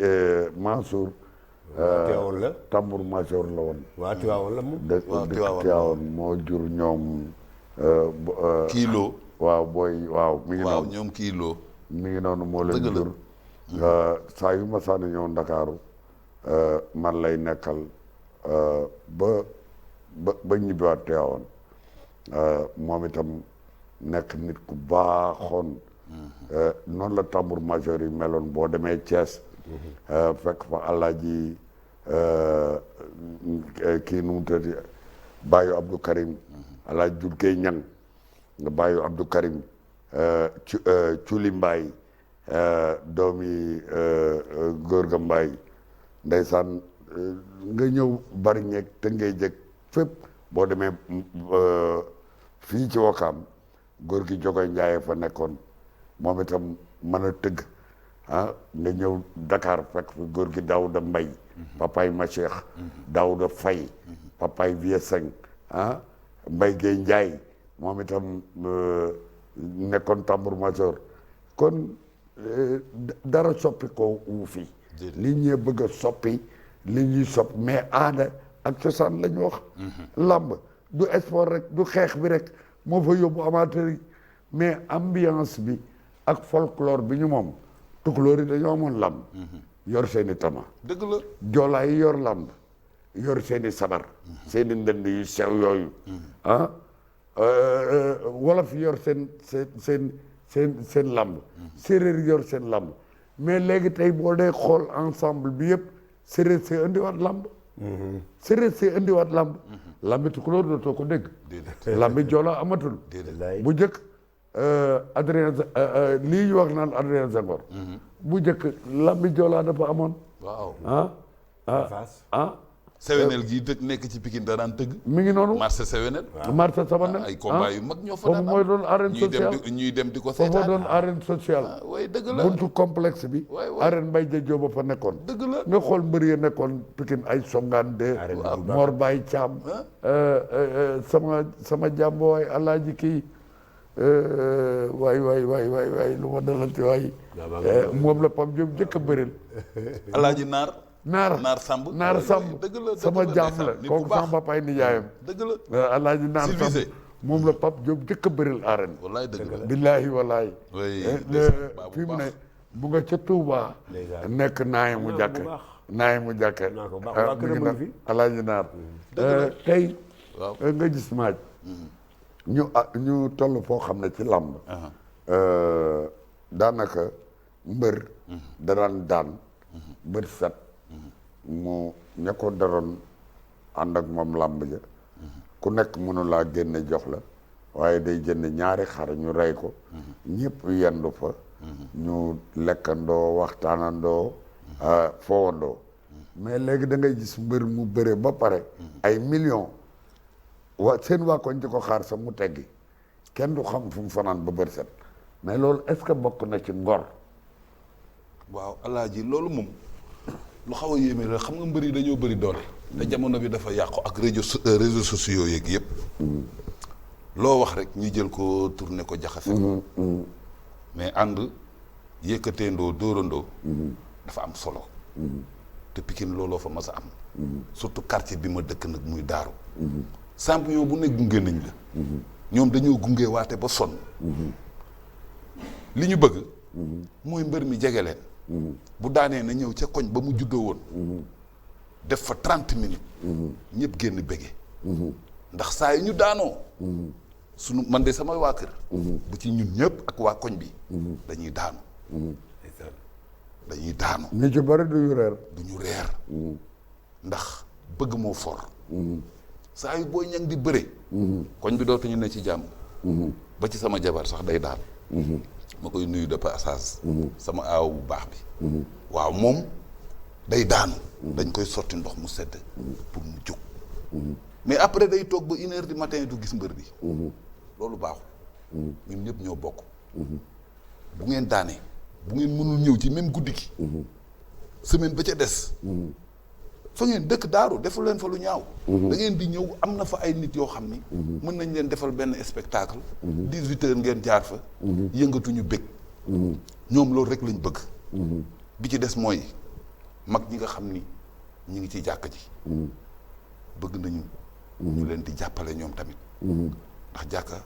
Mansour Tivaouane la. Tambour Major la woon. waa Tivaouane la moom. waaw Tivaouane moo jur ñoom. Kilo. waaw booy waaw mi ngi waaw noonu ñoom Kilo. mi ngi noonu moo leen dëgg la. jur. saa yu ma sànni ñëw Ndakaaru man lay nekkal ba ñibbiwaat Tivaouane moom itam nekk nit ku baaxoon. noonu la Tambour Major yi meloon boo demee Thiès. fekk fa Alaaji kii nu mu tëddi Bayu Abdou Karim Alaaji Dul Gey Ñang Bayu Abdou Karim Culi Mbaay doomi góor ga Mbaay ndeysaan nga ñëw bari ñeeg te ngay jëg fépp boo demee fii ci Wakaam góor gi Jogoy Njaaye fa nekkoon moom itam mën a tëgg nga ñëw Dakar fekk fi góor gi Daouda Mbay papaay Macheikh Daouda Fay papaay Vieux Seng Mbay Gey Njaay moom itam nekkoon Tambour Major kon dara soppi ko wu fi nit ñee bëgg a soppi li ñuy soppi mais aada ak cosaan la ñu wax làmb du sport rek du xeex bi rek moo fa yóbbu amateur yi mais ambiance bi ak folklore bi ñu moom tukulóor yi dañoo amoon làmb yor seeni tama dëgg la. joolaa yi yor làmb yor seeni sabar seeni ndënd yu sew yooyu wolof yor seen làmb séeréer yor seen làmb mais léegi tey boo dee xool ensemble bi yëpp séeréer see indiwaat làmb séeréer see indiwaat làmb làmbi tukulóor dootoo ko dégg làmbi joolaa amatul bu njëkk Adrien lii ñu wax naan Adrien Senghor bu njëkk lambi joolaa dafa amoon waaw. Sewenel gii dëkk nekk ci Pikine da daan tëgg. mi ngi noonu marché Sewenel. marché Sabanel ay combat yu mag ñoo fa foofu daan mooy doon arène sociale ñuy dem di ko foofu seetaan. doon arène sociale way dëgg la. buntu complexe bi waay arène Mbaye Dia Diop ba fa nekkoon dëgg la. nga xool mbër ya nekkoon Pikine ay Songaan de Mor Baye Thiam sama jàmbo waay alaaji kii waay lu ma dalati waay moom la Pape Diop jëkk a bëril Alaaji Naar Samb dëgg la sama jaam la kooku sama papaay nijaayam dëgg la. alaaji Naar Samb moom la Pape Diop jëkk a bëril arène wallaay dëgg la. billaahi wallaahi fi mu ne bu nga ca Touba nekk naayi mu jàkke mi ngi nag alaaji Naar tey nga gis maaj ñu toll foo xam ne ci làmb daanaka mbër da daan bët set mu ña ko daroon ànd ak moom làmb ja ku nekk mënu laa génne jox la waaye day jënd ñaari xar ñu rey ko ñëpp yendu fa ñu lekkandoo waxtaanandoo fowandoo mais léegi da ngay gis mbër mu bëre ba pare ay millions seen waa koñ ci ko xaar sax mu teggi kenn du xam fu mu fanaan ba bët set mais loolu est-ce que bokk na ci ngor. waaw alaaji loolu moom lu xaw a yéeme la xam nga mbër yi dañoo bëri doole. te jamono bi dafa yàqu ak réseaux sociaux yeeg yëpp. loo wax rek ñu jël ko tourné ko jaxase. mais ànd yëkkateendoo dóorandoo. dafa am solo. te Pikine looloo fa mas a am surtout quartier bi ma dëkk nag muy Daaru champion bu nekk gunge nañ la ñoom dañoo gunge waate ba sonn li ñu bëgg mooy mbër mi jege leen bu daanee na ñëw ca koñ ba mu juddoo woon def fa 30 minutes ñëpp génn bége ndax saa yi ñu daanoo sunu man de sama waa kër bu ci ñun ñëpp ak waa koñ bi dañuy daanu dañuy daanu ñu ci bari duñu reer ndax bëgg moo for saa yu booy ñang di bëre koñ bi dootuñu ne ci jàmm ba ci sama jabar sax day daan ma koy nuyu de passage sama aaw bu baax bi waaw moom day daanu dañ koy sotti ndox mu sedd pour mu jóg mais après day toog ba 1h du matin du gis mbër bi loolu baaxul ñun ñëpp ñoo bokk bu ngeen daanee bu ngeen mënul ñëw ci même guddi gi semaine ba ca des fa ngeen dëkk Daaru deful leen fa lu ñaaw da ngeen di ñëw am na fa ay nit yoo xam ni mën nañ leen defal benn spectacle 18h ngeen jaar fa yëngatuñu bëgg ñoom loolu rek lañ bëgg bi ci des mooy mag ñi nga xam ni ñi ngi ci jàkk ji bëgg nañu ñu leen di jàppale ñoom tamit ndax jàkka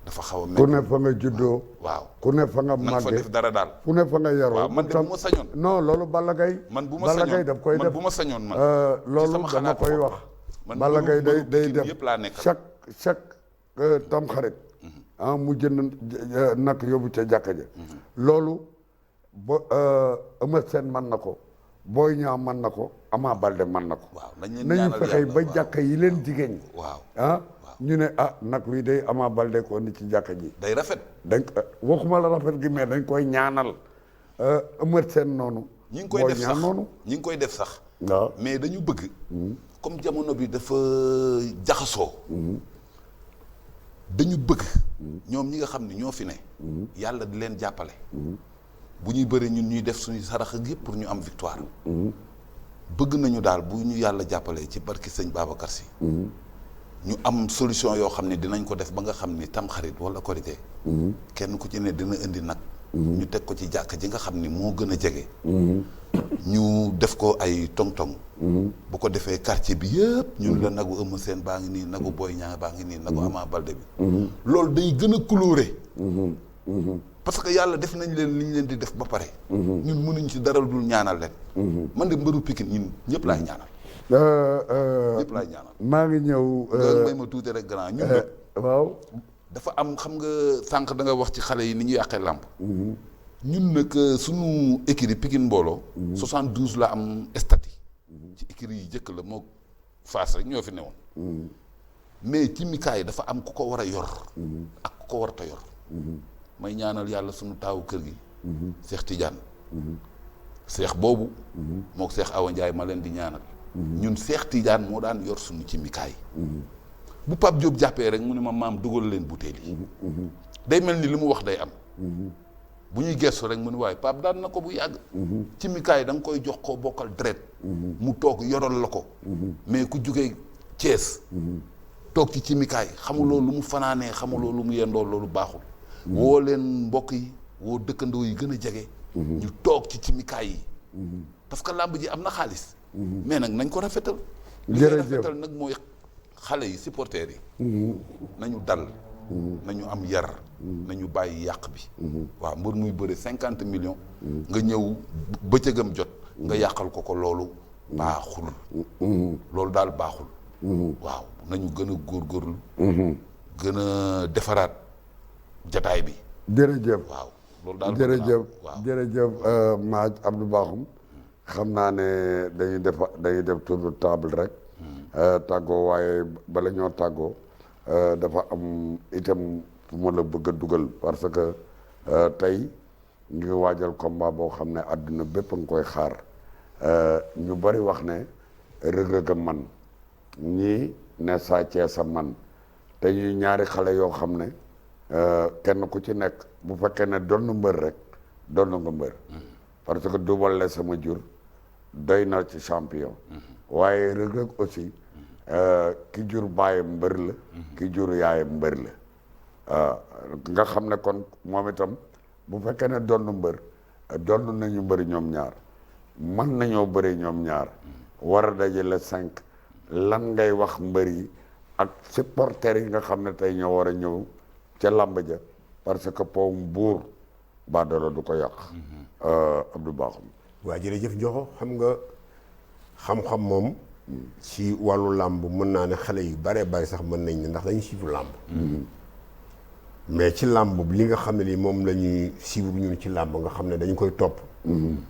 dafa xaw a ku ne fa nga juddoo waaw ku ne fa nga nan fa màggee def dara daal fu ne fa nga yaroo waaw man de bu ma sañoon non loolu Balla Gaye man bu ma Balla sañoon Gaye daf koy man def bu ma sañoon man loolu sama dama xalaat koy foofu. wax man Balla Gaye day Pikine def yëpp laa nekkal. chaque tamxarit mu jënd nag yóbbu ca jàkka ja loolu ba Eumeu Sène mën na ko Boy Niang mën na ko Ama Baldé mën na ko waaw nañ leen nañu ñaanal fexe yàlla, ba waaw. jàkka yi leen jigéen waaw ñu ne nag wi day Ama Baldé ko indi ci jàkka ji day rafet dañ waxuma la rafet gi mais dañ koy ñaanal Eumeu Sène noonu ñi ngi koy Boy def Niang sax noonu ñi ngi koy def sax waaw mais dañu bëgg comme jamono bi dafa jaxasoo dañu bëgg ñoom ñi nga xam ne ñoo fi ne yàlla di leen jàppale bu ñuy bëri ñun ñuy def suñu sarax ak yëpp pour ñu am victoire bëgg nañu daal bu ñu yàlla jàppalee ci barki sëñ Babacar Si ñu am solution yoo xam ne dinañ ko def ba nga xam ni tamxarit wala korité kenn ku ci ne dina indi nag ñu teg ko ci jàkk ji nga xam ni moo gën a jege ñu def ko ay tong-tong bu ko defee quartier bi yëpp ñun la nagu Eumeu Sène baa ngi nii nagu Boy Niang baa ngi nii nagu Ama Baldé bi loolu day gën a coloré parce que yàlla def nañ leen li ñu leen di def ba pare ñun mënuñ ci dara dul ñaanal leen man de mbëru Pikine ñun ñëpp laay ñaanal ñëpp laay ñaanal maa ngi ñëw nga may ma tuuti rek grand ñun nag waaw dafa am xam nga sànq da nga wax ci xale yi ni ñu yàqee làmp ñun nag suñu écurie Pikine mbooloo 72 la am statut ci écurie yi jëkk la moo Fass rek ñoo fi newoon mais ci mikaay dafa am ku ko war a yor ak ku ko warta yor may ñaanal yàlla suñu taawu kër gi Cheikh Tidiane Cheikh boobu mook Cheikh Awa Ndiaye ma leen di ñaanal ñun Cheikh Tidiane moo daan yor suñu ci mikaay bu Pape Diop jàppee rek mu ne ma maam dugal leen butéel yi day mel ni li mu wax day am bu ñuy gestu rek mu ne waaye Pape daan na ko bu yàgg ci mikaay da nga koy jox koo bokkal deret mu toog yoral la ko mais ku jugee Thiès toog ci mikaay xamuloo lu mu fanaanee xamuloo lu mu yendoo loolu baaxul woo leen mbokk yi woo dëkkandoo yi gën a jege ñu toog ci mikaay yi parce que làmb ji am na xaalis mais nag nañ ko rafetal li ngay rafetal nag mooy xale yi supporters yi nañu dal nañu am yar nañu bàyyi yàq bi waaw mbër muy bëre 50 millions nga ñëw bëccëgam jot nga yàqal ko loolu baaxul loolu daal baaxul waaw nañu gën a góorgóorlu gën a defaraat jataay bi jërëjëf waaw loolu daal jërëjëf waaw jërëjëf Maaj Abdou Bakhoum xam naa ne dañuy def tour de table rek tàggoo waaye bala ñoo tàggoo dafa am itam fu ma la bëgg a dugal parce que tey ñu ngi waajal combat boo xam ne àdduna bépp a nga koy xaar ñu bari wax ne Reug Reug a man ñii ne Sa Thiès a man te ñuy ñaari xale yoo xam ne kenn ku ci nekk bu fekkee ne doon na mbër rek doon na nga mbër parce que Double Less sama jur doy na ci champion waaye Reug Reug aussi ki jur baayam mbër la ki jur yaayam mbër la nga xam ne kon moom itam bu fekkee ne doon na mbër doon nañu mbëri ñoom ñaar mën nañoo bëri ñoom ñaar war a daje le 5 lan ngay wax mbër yi ak supporters yi nga xam ne tey ñoo war a ñëw ca làmb ja parce que powum buur baadoola du ko yàq Abdou Bakhoum. waa jërëjëf Ndiokho xam nga xam-xam moom ci wàllu làmb mën naa ne xale yu bare bari sax mën nañ ne ndax dañuy suivre làmb mais ci làmb li nga xam ne ni moom la ñuy suivre ñun ci làmb nga xam ne dañu koy topp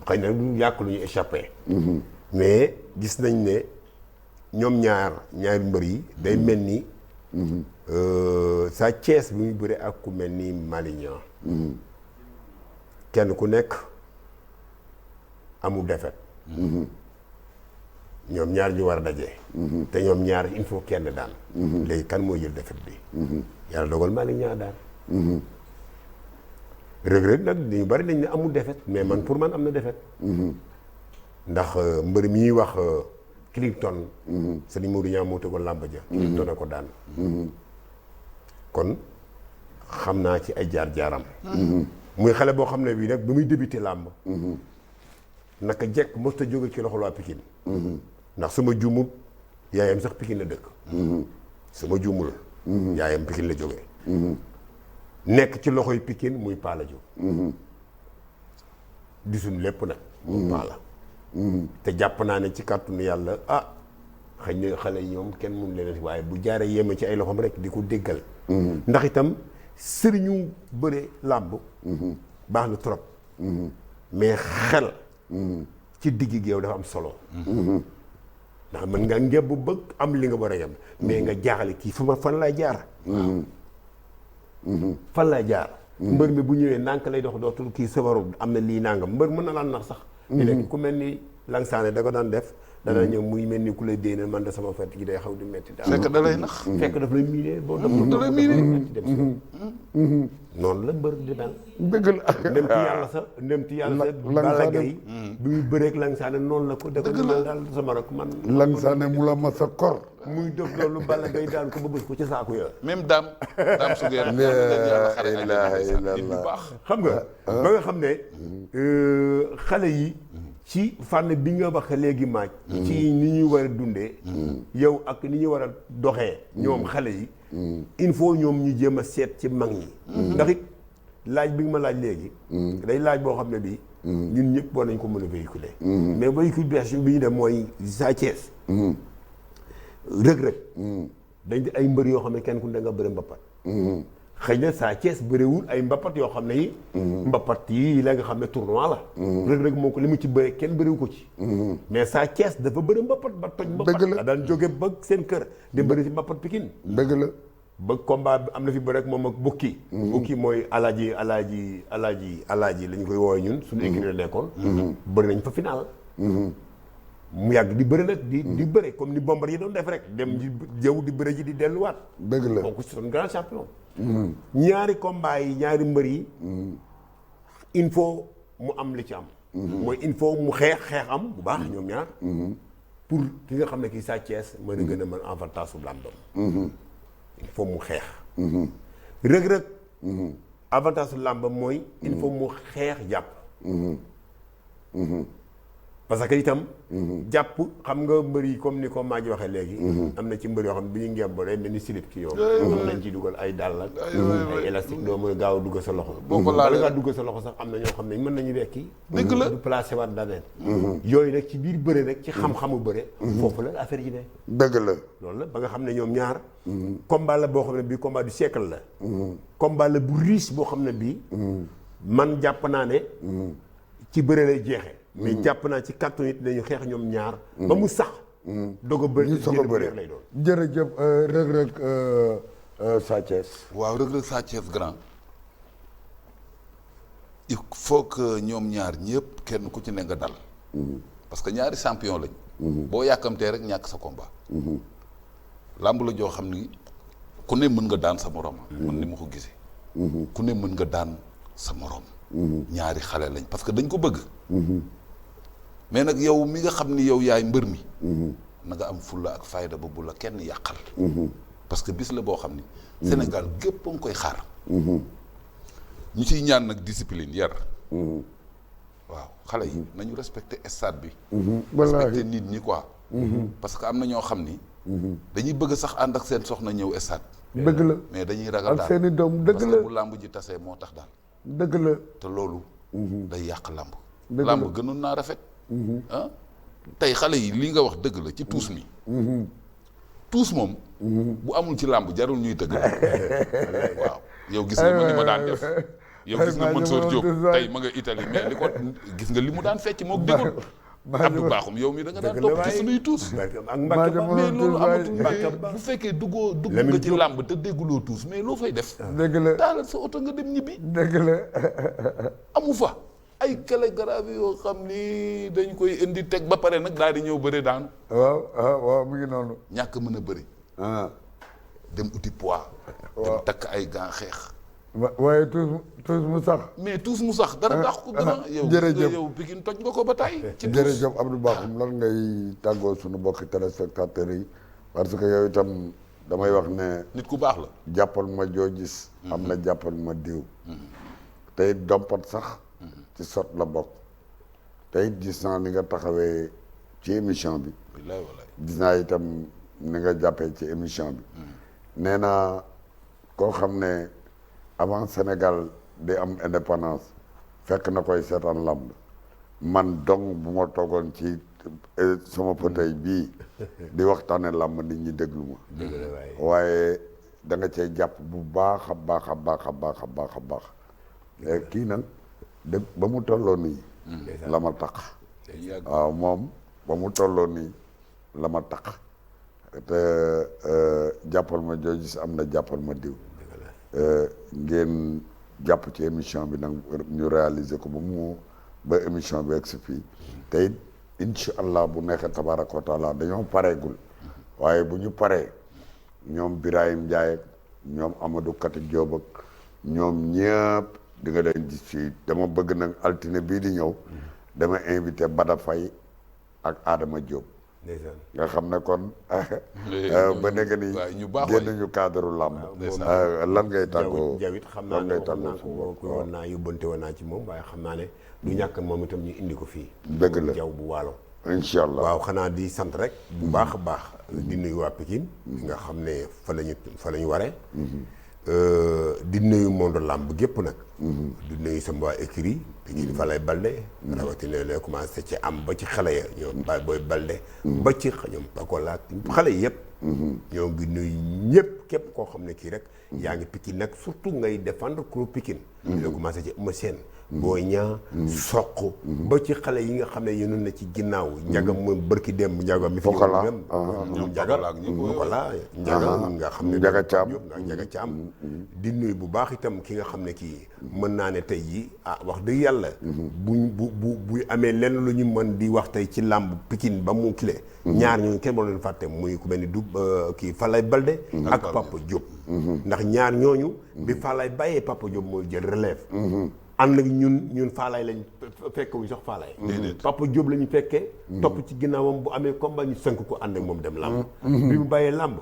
xëy na du yàq lu ñu échappé mais gis nañ ne ñoom ñaari mbër yi day mel ni Sa Thiès bi muy bëre ak ku mel ni Malick Niang kenn ku nekk amul defet ñoom ñaar ñu war a daje. te ñoom ñaar il faut kenn daan léegi kan moo jël defet bi yàlla dogal Malick Niang daan Reug Reug nag ñu bari nañ ne amul defet mais man pour man am na defet ndax mbër mi ñuy wax Clinton Serigne Modou Niang moo tegoon làmb ja Clinton a ko daan kon xam naa ci ay jaar-jaaram muy xale boo xam ne bii nag ba muy débuté làmb naka jekk mosta jóge ci loxol waa Pikine ndax sama juumul yaayam sax Pikine la dëkk sama juumul yaayam Pikine la jóge nekk ci loxoy Pikine muy Paala Jóob di suñ lépp nag muy Paala te jàpp naa ne ci kàttanu yàlla xëy na xale yi ñoom kenn mun leen waaye bu jaaree yéema ci ay loxoom rek di ko déggal ndax itam sëriñu bëre làmb baax na trop mais xel ci digg géew dafa am solo ndax mën nga ngeb bu bëgg am li nga war a yem mais nga jaaxale kii fan lay jaar fan lay jaar mbër mi bu ñëwee ndànk lay dox dootul kii sawaru am na lii nangam mbër mën na laan nax sax di nekk ku mel ni Langsane da ko daan def dana ñëw muy mel ni ku lay déene man de sama fett gi day xaw di metti daal fekk da lay nax fekk daf lay miinee boo da lay miinee noonu la mbër di daan dëgg la ndem ci yàlla sa Balla Gaye bi muy bëreeg Langsane noonu la ko da ko daal sama rek man Langsane mu la ma sa kor muy def loolu Balla Gaye daan ko ba bës ko ci saaku ya même daam su geer baax xam nga ba nga xam ne xale yi ci fànn bi nga wax léegi maaj ci ni ñuy war a dundee yow ak ni ñuy war a doxee ñoom xale yi il faut ñoom ñu jéem a seet ci mag ñi ndax it laaj bi nga ma laaj léegi day laaj boo xam ne bi ñun ñëpp war nañ ko mën a véhiculer mais véhicule bees bi ñu dem mooy Sa Thiès Reug Reug dañ di ay mbër yoo xam ne kenn ku ne nga bëri mbappat xëy na Sa Thiès bëriwul ay mbappat yoo xam ne yi mbappat yi la nga xam ne tournoi la Reug Reug moo ko li mu ci bëri kenn bëriwu ko ci mais Sa Thiès dafa bëri mbappat ba toj mbappat la daan jóge ba seen kër di bëri ci mbappat Pikine dëgg la ba combat bi am na fi bëri rek moom ak bukki bukki mooy alaaji la ñu koy woowee ñun suñu équipe la nekkoon bëri nañ fa final mu yàgg di bëri nag di bëri comme ni Bombardier doon def rek dem jëw di bëri ji di delluwaat dëgg la donc c'est un grand champion ñaari combat yi ñaari mbër yi il faut mu am li ci am mooy il faut mu xeex am bu baax ñoom ñaar pour ki nga xam ne kii Sa Thiès mën a gën a mën avantage su làmbam il faut mu xeex Reug Reug avantage su làmbam mooy il faut mu xeex jàpp parce que itam jàpp xam nga mbër yi comme ni ko maa ji waxee léegi am na ci mbër yoo xam ne bi ñu ngemb day mel ni slip ci yow mën nañ ci dugal ay dàll ak ay élastique doo mën a gaaw a dugg sa loxo bala ngaa dugg sa loxo sax am na ñoo xam ne mën nañu rekki dëgg la du placé waat daneen yooyu nag ci biir bëre rek ci xam-xamu bëre foofu la affaire yi ne dëgg la loolu la ba nga xam ne ñoom ñaar combat la boo xam ne bii combat du siècle la combat la bu riche boo xam ne bii man jàpp naa ne ci bëre lay jeexe mais jàpp naa ci kàttan it dañu xeex ñoom ñaar ba mu sax doog a bëri lay doon jërëjëf Reug Reug Sa Thiès waaw Reug Reug Sa Thiès grand il faut que ñoom ñaar ñëpp kenn ku ci ne nga dal parce que ñaari champion lañ boo yàkkamtee rek ñàkk sa combat làmb la joo xam ni ku ne mën nga daan sa morom man ni ma ko gisee ku ne mën nga daan sa morom ñaari xale lañ parce que dañ ko bëgg mais nag yow mi nga xam ni yow yaay mbër mi na nga am fulla ak fayda ba bu la kenn yàqal parce que bis la boo xam ni Sénégal gépp a ngi koy xaar ñu ciy ñaan nag discipline yar waaw xale yi nañu respecté stade bi. wallaahi respecté nit ñi quoi. parce que am na ñoo xam ni. dañuy bëgg sax ànd ak seen soxna ñëw stade. dëgg la mais dañuy ragal daal ak seen i doom dëgg parce la que bu làmb ji tasee moo tax daal. dëgg la te loolu. day yàq làmb. dëgg la làmb gënoon naa rafet. ah tey xale yi li nga wax dëgg la ci tuus mi. tuus moom. bu amul ci làmb jarul ñuy tëgg. waaw yow gis nga ma ni ma daan def. yow gis nga Mansour Diop tey ma nga Italie mais li ko gis nga li mu daan fecc mook dégul. Abdou Bakhoum yow mi da nga daan topp ci suñuy tuus. ak Mbacke Ba mais loolu amatul bu fekkee dugg nga ci làmb te dégguloo tuus mais loo fay def. dëgg la taalal sa oto nga dem ñibbi. dëgg la amu fa ay télégraphe yoo xam ni dañ koy indi teg ba pare nag daal di ñëw bëri daanu. waaw mu ngi noonu. ñàkk mën a bëri. dem uti poids. dem takk ay gants xeex. waaye tuus mu sax. mais tuus mu sax dara dàq ko dara. jërëjëf yow Pikine toj nga ko ba tey. ci tuus jërëjëf Abdou Bakhoum lan ngay tàggoo suñu bokki téléspectateurs yi parce que yow itam damay wax ne. nit ku baax la. jàppal ma joo gis. am na jàppal ma diw. tey dompat sax. ci sot la bokk. tey gis naa ni nga taxawee ci émission bi. wallaay wallaay. gis naa itam ni nga jàppee ci émission bi. nee naa koo xam ne avant Sénégal di am indépendance fekk na koy seetaan lamb man dong bu ma toogoon ci sama fauteuil bii di waxtaane lamb nit ñi déglu ma. waaye da nga cee jàpp bu baax a baax a baax a baax a baax a baax kii nag de ba mu tolloo nii. la ma taq. waaw moom ba mu tolloo nii la ma taq te jàppal ma joo gis am na jàppal ma diw. ngeen jàpp ci émission bi nag ñu réaliser ko ba émission bi egsi fii te it incha allah bu nekkee tabaraka wa taala dañoo pareegul waaye bu ñu paree ñoom Birahim Ndiaye ak ñoom Amadou Kati Diop ak ñoom ñëpp di nga leen gis fii dama bëgg nag altine bii di ñëw dama invité Bada Faye ak Adama Diop. nga xam ne kon ba nekk ni génn ñu cadre làmb lan ngay tàggoo jawit xam naa ne waxoon naa ko woon naa yóbbante woon naa ci moom waaye xam naa ne du ñàkk moom itam ñu indi ko fii dëgg la jaw bu waalo incha allah waaw xanaa di sant rek bu baax a baax di nuyu waa Pikine nga xam ne fa la ñu waree di nuyu monde làmb gépp nag di nuyu sama waa écurie Pikine fa lay balde rawatina lay commencé ci am ba ci xale ya ñoom booy balde ba ci ñoom Pakola xale yi yëpp ñoo ngi nuyu ñëpp képp koo xam ne kii rek yaa ngi Pikine nag surtout ngay défendre crew Pikine la commencé ci Eumeu Sène Boy Niang Sokh ba ci xale yi nga xam ne yéen na ci ginnaaw njaga moom bërki dem njaga mi fi même ñoom njaga Pokola njaga nga xam ne njaga caam njaga caam di nuyu bu baax itam ki nga xam ne kii mën naa ne tey yi wax dëgg yàlla buy amee lenn lu ñu mën di wax tey ci làmb Pikine ba mu kile ñaar ñooñu kenn moo leen fàtte muy ku mel ni du kii Falaye Balde ak Papa Diop ndax ñaar ñooñu bi Falaye bàyyee Papa Diop mooy jël relève ànd ak ñun Faalaay lañ fekk wuñ sax Faalaay Papa Diop la ñu fekkee topp ci ginnaawam bu amee combat ñu sënk ko ànd ak moom dem làmb bi mu bàyyee làmb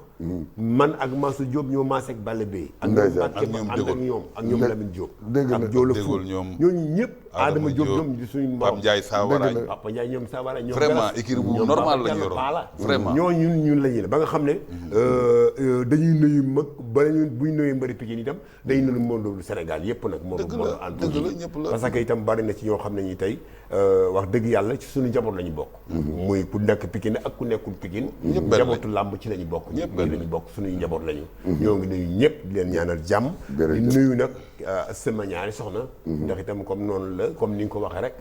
man ak Mansour Diop ñoo maase ak Balla Bey ak ñoom ànd ak ñoom ak ñoom Lamine Diop ak Joola Ful ñooñu ñëpp Adama Diop ñoom di suñu morom Papa Ndiaye Sawara Papa Ndiaye ñoom Sawara ñoom vraiment équipe bu normal la ñu yoroon vraiment ñun la ñu ne ba nga xam ne dañuy nuyu mag ba buñ nuyu mbëri Pikine itam dañuy nuyu monde Sénégal yëpp nag moom parce que itam bari na ci ñoo xam ne ñi tey wax dëgg yàlla ci suñu njaboot la ñu bokk muy ku nekk Pikine ak ku nekkul Pikine njabootu làmb ci la ñu bokk ñi la ñu bokk suñuy njaboot la ñu ñoo ngi nuyu ñëpp di leen ñaanal jàmm di nuyu nag sama ñaari soxna ndax itam comme noonu la comme ni nga ko waxee rek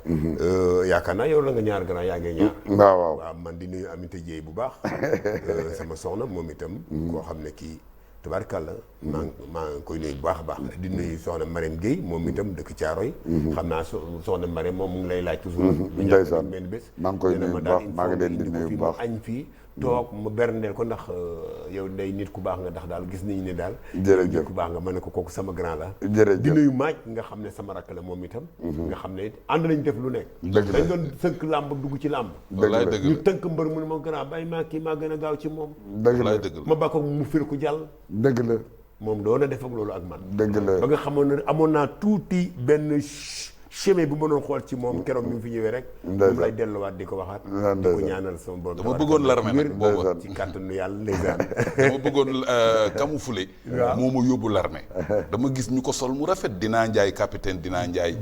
yaakaar naa yow la nga ñaar grand yaa ngi ñaar waaw man di nuyu Aminata Dieye bu baax sama soxna moom itam koo xam ne kii tubaarkàlla maa ngi koy nuyu bu baax a baax di nuyu soxna Marème Gueye moom itam dëkk Caaroy xam naa soxna Marème moom mu ngi lay laaj toujours ndeysaan benn bés maa ngi koy nuyu bu baax maa ngi leen di nuyu bu baax añ fii toog mu berndeel ko ndax yow day nit ku baax nga ndax daal gis nañu ne daal jërëjëf nit ku baax nga ma ne ko kooku sama grand la jërëjëf di nuyu maaj nga xam ne sama rakk la moom itam nga xam ne ànd nañ def lu nekk dañ doon sënk làmb dugg ci làmb ñu tënk mbër mu ne ma grand bàyyi maa kii maa gën a gaaw ci moom dëgg la ma ba ko mu fir ko jàll dëgg la moom doon na def ak loolu ak man dëgg la ba nga xamoon ne amoon naa tuuti benn chemin bu mënoon xool ci moom keroog mi ngi fi ñëwee rek moom lay delluwaat di ko waxaat di ko ñaanal sama borom dama bëggoon l'armée nag booba ci kàttanu yàlla ndeysaan dama bëggoon camoufler moo ma yóbbu l'armée dama gis ñu ko sol mu rafet dinaa njaay capitaine dinaa njaay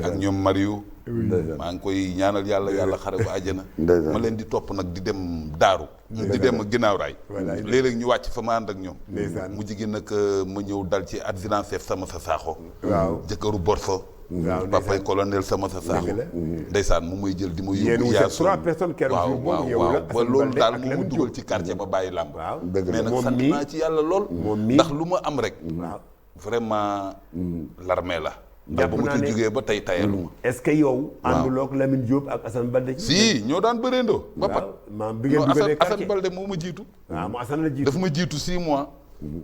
ak ñoom Mario maa ngi koy ñaanal yàlla xare ko àjjana ma leen di topp nag di dem daaru di dem ginnaaw raay léeg-léeg ñu wàcc fa ma ànd ak ñoom mu jigéen nag ma ñëw dal ci adjudant chef sama sa saaxo jëkkëru Borso papay colonel sama sa saaxo ndeysaan mu may jël di ma yóbbu yaasu 3 personnes keroog waaw ba loolu daal moo ma dugal ci quartier ba bàyyi làmb mais nag sant naa ci yàlla lool ndax lu ma am rek vraiment l'armée la ndax ba mu ci jógee ba tey tayalu ma est-ce que yow ànduloo ak Lamine Diop ak Assane Balde si ñoo daan bëreendoo ba pat maam bi ngeen dugalee Assane Balde moo ma jiitu waaw mu Assane la jiitu dafa ma jiitu 6 mois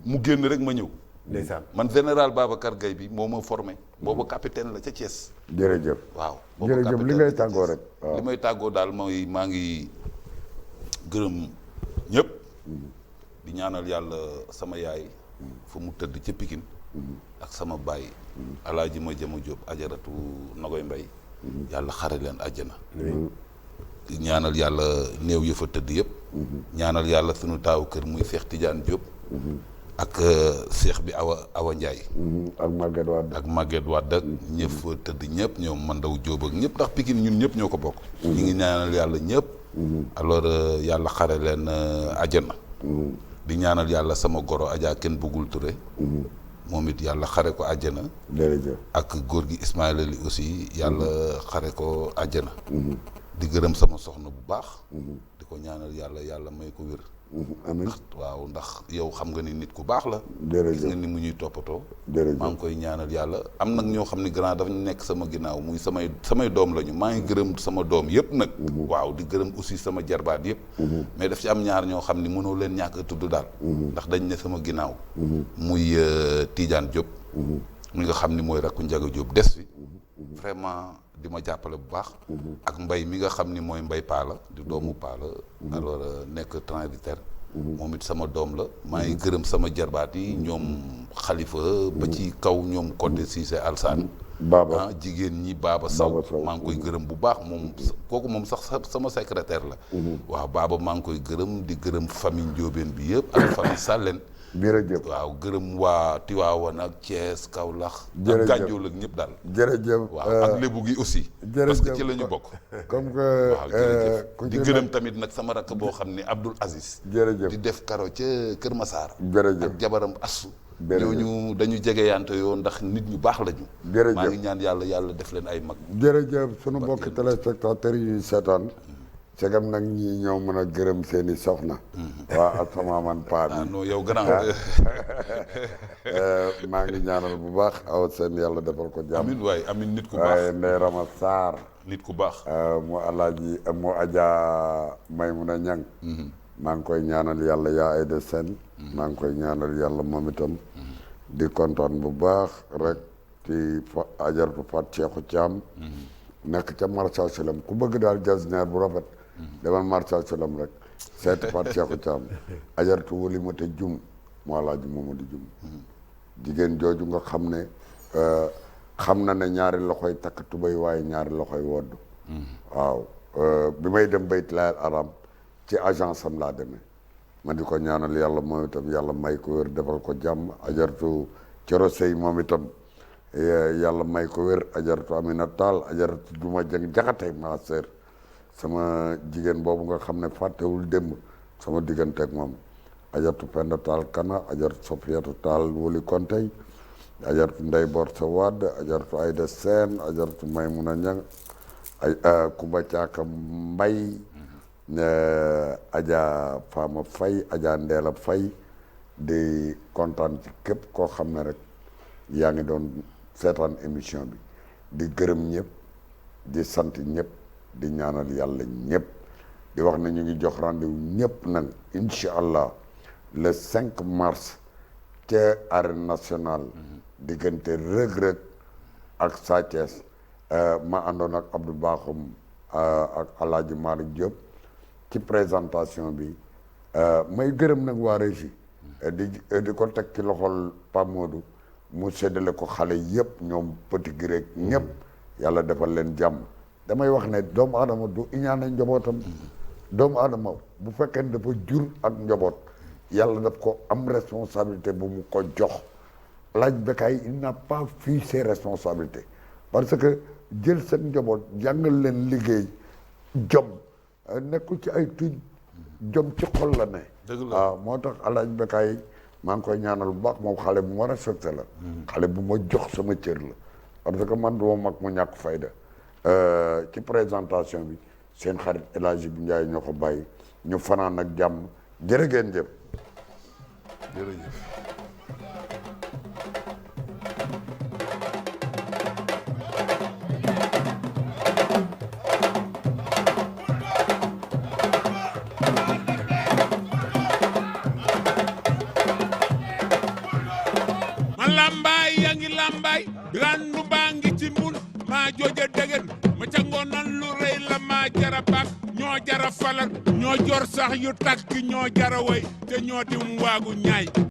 mu génn rek ma ñëw ndeysaan man général Babacar Gaye bi moo ma formé booba capitaine la ca Thiès jërëjëf waaw jërëjëf li ngay tàggoo rek li may tàggoo daal mooy maa ngi gërëm ñëpp di ñaanal yàlla sama yaay fa mu tëdd ca Pikine ak sama baay alaaji ma jëma Jóob ajaratu Nogoy Mbay yàlla xare leen àjjana di ñaanal yàlla néew ya fa tëdd yëpp ñaanal yàlla sunu taawu kër muy Seex Tijaan Jóob ak seex bi Awa Njaay ak Maguette Wade ak ñëpp fa tëdd ñëpp ñoom Mandaw Jóob ak ñëpp ndax Pikine ñun ñëpp ñoo ko bokk ñu ngi ñaanal yàlla ñëpp alors yàlla xare leen àjjana di ñaanal yàlla sama goro Adja kenn bëggul Touré moom it yàlla xare ko àjjana ak góor gi Ismaïla li aussi yàlla xare ko àjjana di gërëm sama soxna bu baax di ko ñaanal yàlla may ko wér amiin waaw ndax yow xam nga ni nit ku baax la gis nga ni mu ñuy toppatoo maa ngi koy ñaanal yàlla am nag ñoo xam ne grand dafa nekk sama ginnaaw muy samay doom lañu maa ngi gërëm sama doom yëpp nag waaw di gërëm aussi sama jarbaat yëpp mais daf ci am ñaar ñoo xam ne mënoo leen ñàkk a tudd daal ndax dañ ne sama ginnaaw muy Tidiane Diop mi nga xam ni mooy rakku Njaga Diop des fi vraiment di ma jàppale bu baax ak mbay mi nga xam ni mooy mbay paala di doomu paala alors nekk transitaire moom it sama doom la maa ngi gërëm sama jarbaat yi ñoom xalifa ba ci kaw ñoom Codé Cissé Alsaan Baba jigéen ñi Baba Saw maa ngi koy gërëm bu baax moom kooku moom sax sama secrétaire la waaw Baba maa ngi koy gërëm di gërëm famille Njóobeen bi yëpp ak famille Sàlleen jërëjëf waaw gërëm waa Tiwaawan ak Thiès Kaolack ak Gànjool ak ñëpp daal jërëjëf waaw ak lébu gi aussi parce que ci la ñu bokk comme que waaw jërëjëf di gërëm tamit nag sama rakk boo xam ne Abdoul Aziz jërëjëf di def karo ca Kër Masaar jërëjëf ak jabaram Assu ñooñu dañu jegeyante yoon ndax nit ñu baax lañu jërëjëf maa ngi ñaan yàlla def leen ay mag jërëjëf sunu mbokki téléspectateurs yi seetaan segam nag ñi ñoo mën a gërëm seeni soxna waa asamaaman paa bi non yow grand maa ngi ñaanal bu baax aw seen yàlla defal ko jàmm amin waaye amin nit ku baax waaye Ndey Rama Sarr nit ku baax mu alaaji mu Adja Maymuna Ñang maa ngi koy ñaanal yàlla yaa ay de seen maa ngi koy ñaanal yàlla moom itam di kontaan bu baax rek ci ajaratu Fat Cheikhou Thiam nekk ca marché Salem ku bëgg daal jasneer bu rafet demal marché Salem rek seeti Fat Cheikhou Thiam ajaratu wali ma te jum mu alaaji Mamadou Jum jigéen jooju nga xam ne xam na ne ñaari loxoy takk tubay waaye ñaari loxoy wodd waaw bi may dem Bayt Lahil Aram ci agence am laa demee ma di ko ñaanal yàlla moom itam yàlla may ko wér defal ko jàmm ajaratu Coro Sey moom itam yàlla may ko wér ajaratu Amina Tall ajaratu Juma Jeng Jaxate ma sœur sama jigéen boobu nga xam ne fàttewul démb sama digganteeg moom ajaratu Penda Tall Kana ajaratu Sofiatu Tall Woli Kontey ajaratu Ndey Borsa Wade ajaratu Ayda Seen ajaratu Maymuna Ñang ay Kumba Caaka Mbay Adja Fama Fay Adja Ndeela Fay di kontaan ci képp koo xam ne rek yaa ngi doon seetaan émission bi di gërëm ñëpp di sant ñëpp di ñaanal yàlla ñëpp di wax ne ñu ngi jox rendez-vous ñëpp nag incha allah le 5 mars ca arène nationale diggante Reug-Reug ak Sa Thiès ma àndoon ak Abdou Bakhoum ak Alaaji Malick Diop ci présentation bi may gërëm nag waa régie di ko teg ci loxol Pape Modou mu séddale ko xale yëpp ñoom petit gi rek ñëpp yàlla defal leen jàmm damay wax ne doomu aadama du iñaane njabootam doomu aadama bu fekkee ne dafa jur ak njaboot yàlla daf ko am responsabilité bu mu ko jox Alaaji Bécaye il n'a pas fui ses responsabilités parce que jël seen njaboot jàngal leen liggéey jom nekkul ci ay tuñ jom ci xol la ne waaw moo tax Alaaji Bécaye maa ngi koy ñaanal bu baax moom xale bu ma respecté la xale bu ma jox sama cër la parce que man duma mag mu ñàkk fayda ci présentation bi seen xarit El Hadji bi Ndiaye ñoo ko bàyyi ñu fanaan ak jàmm jërë ngeen jëf jërëjëf ma lambaay yaa ngi lambaay randu baa ngi ci mbul maa jooja degen ma ca ngoonan lu rëy la maa jara bak ñoo jara falal ñoo jor sax yu takk ñoo jara way te ñoo dim waagu ñaay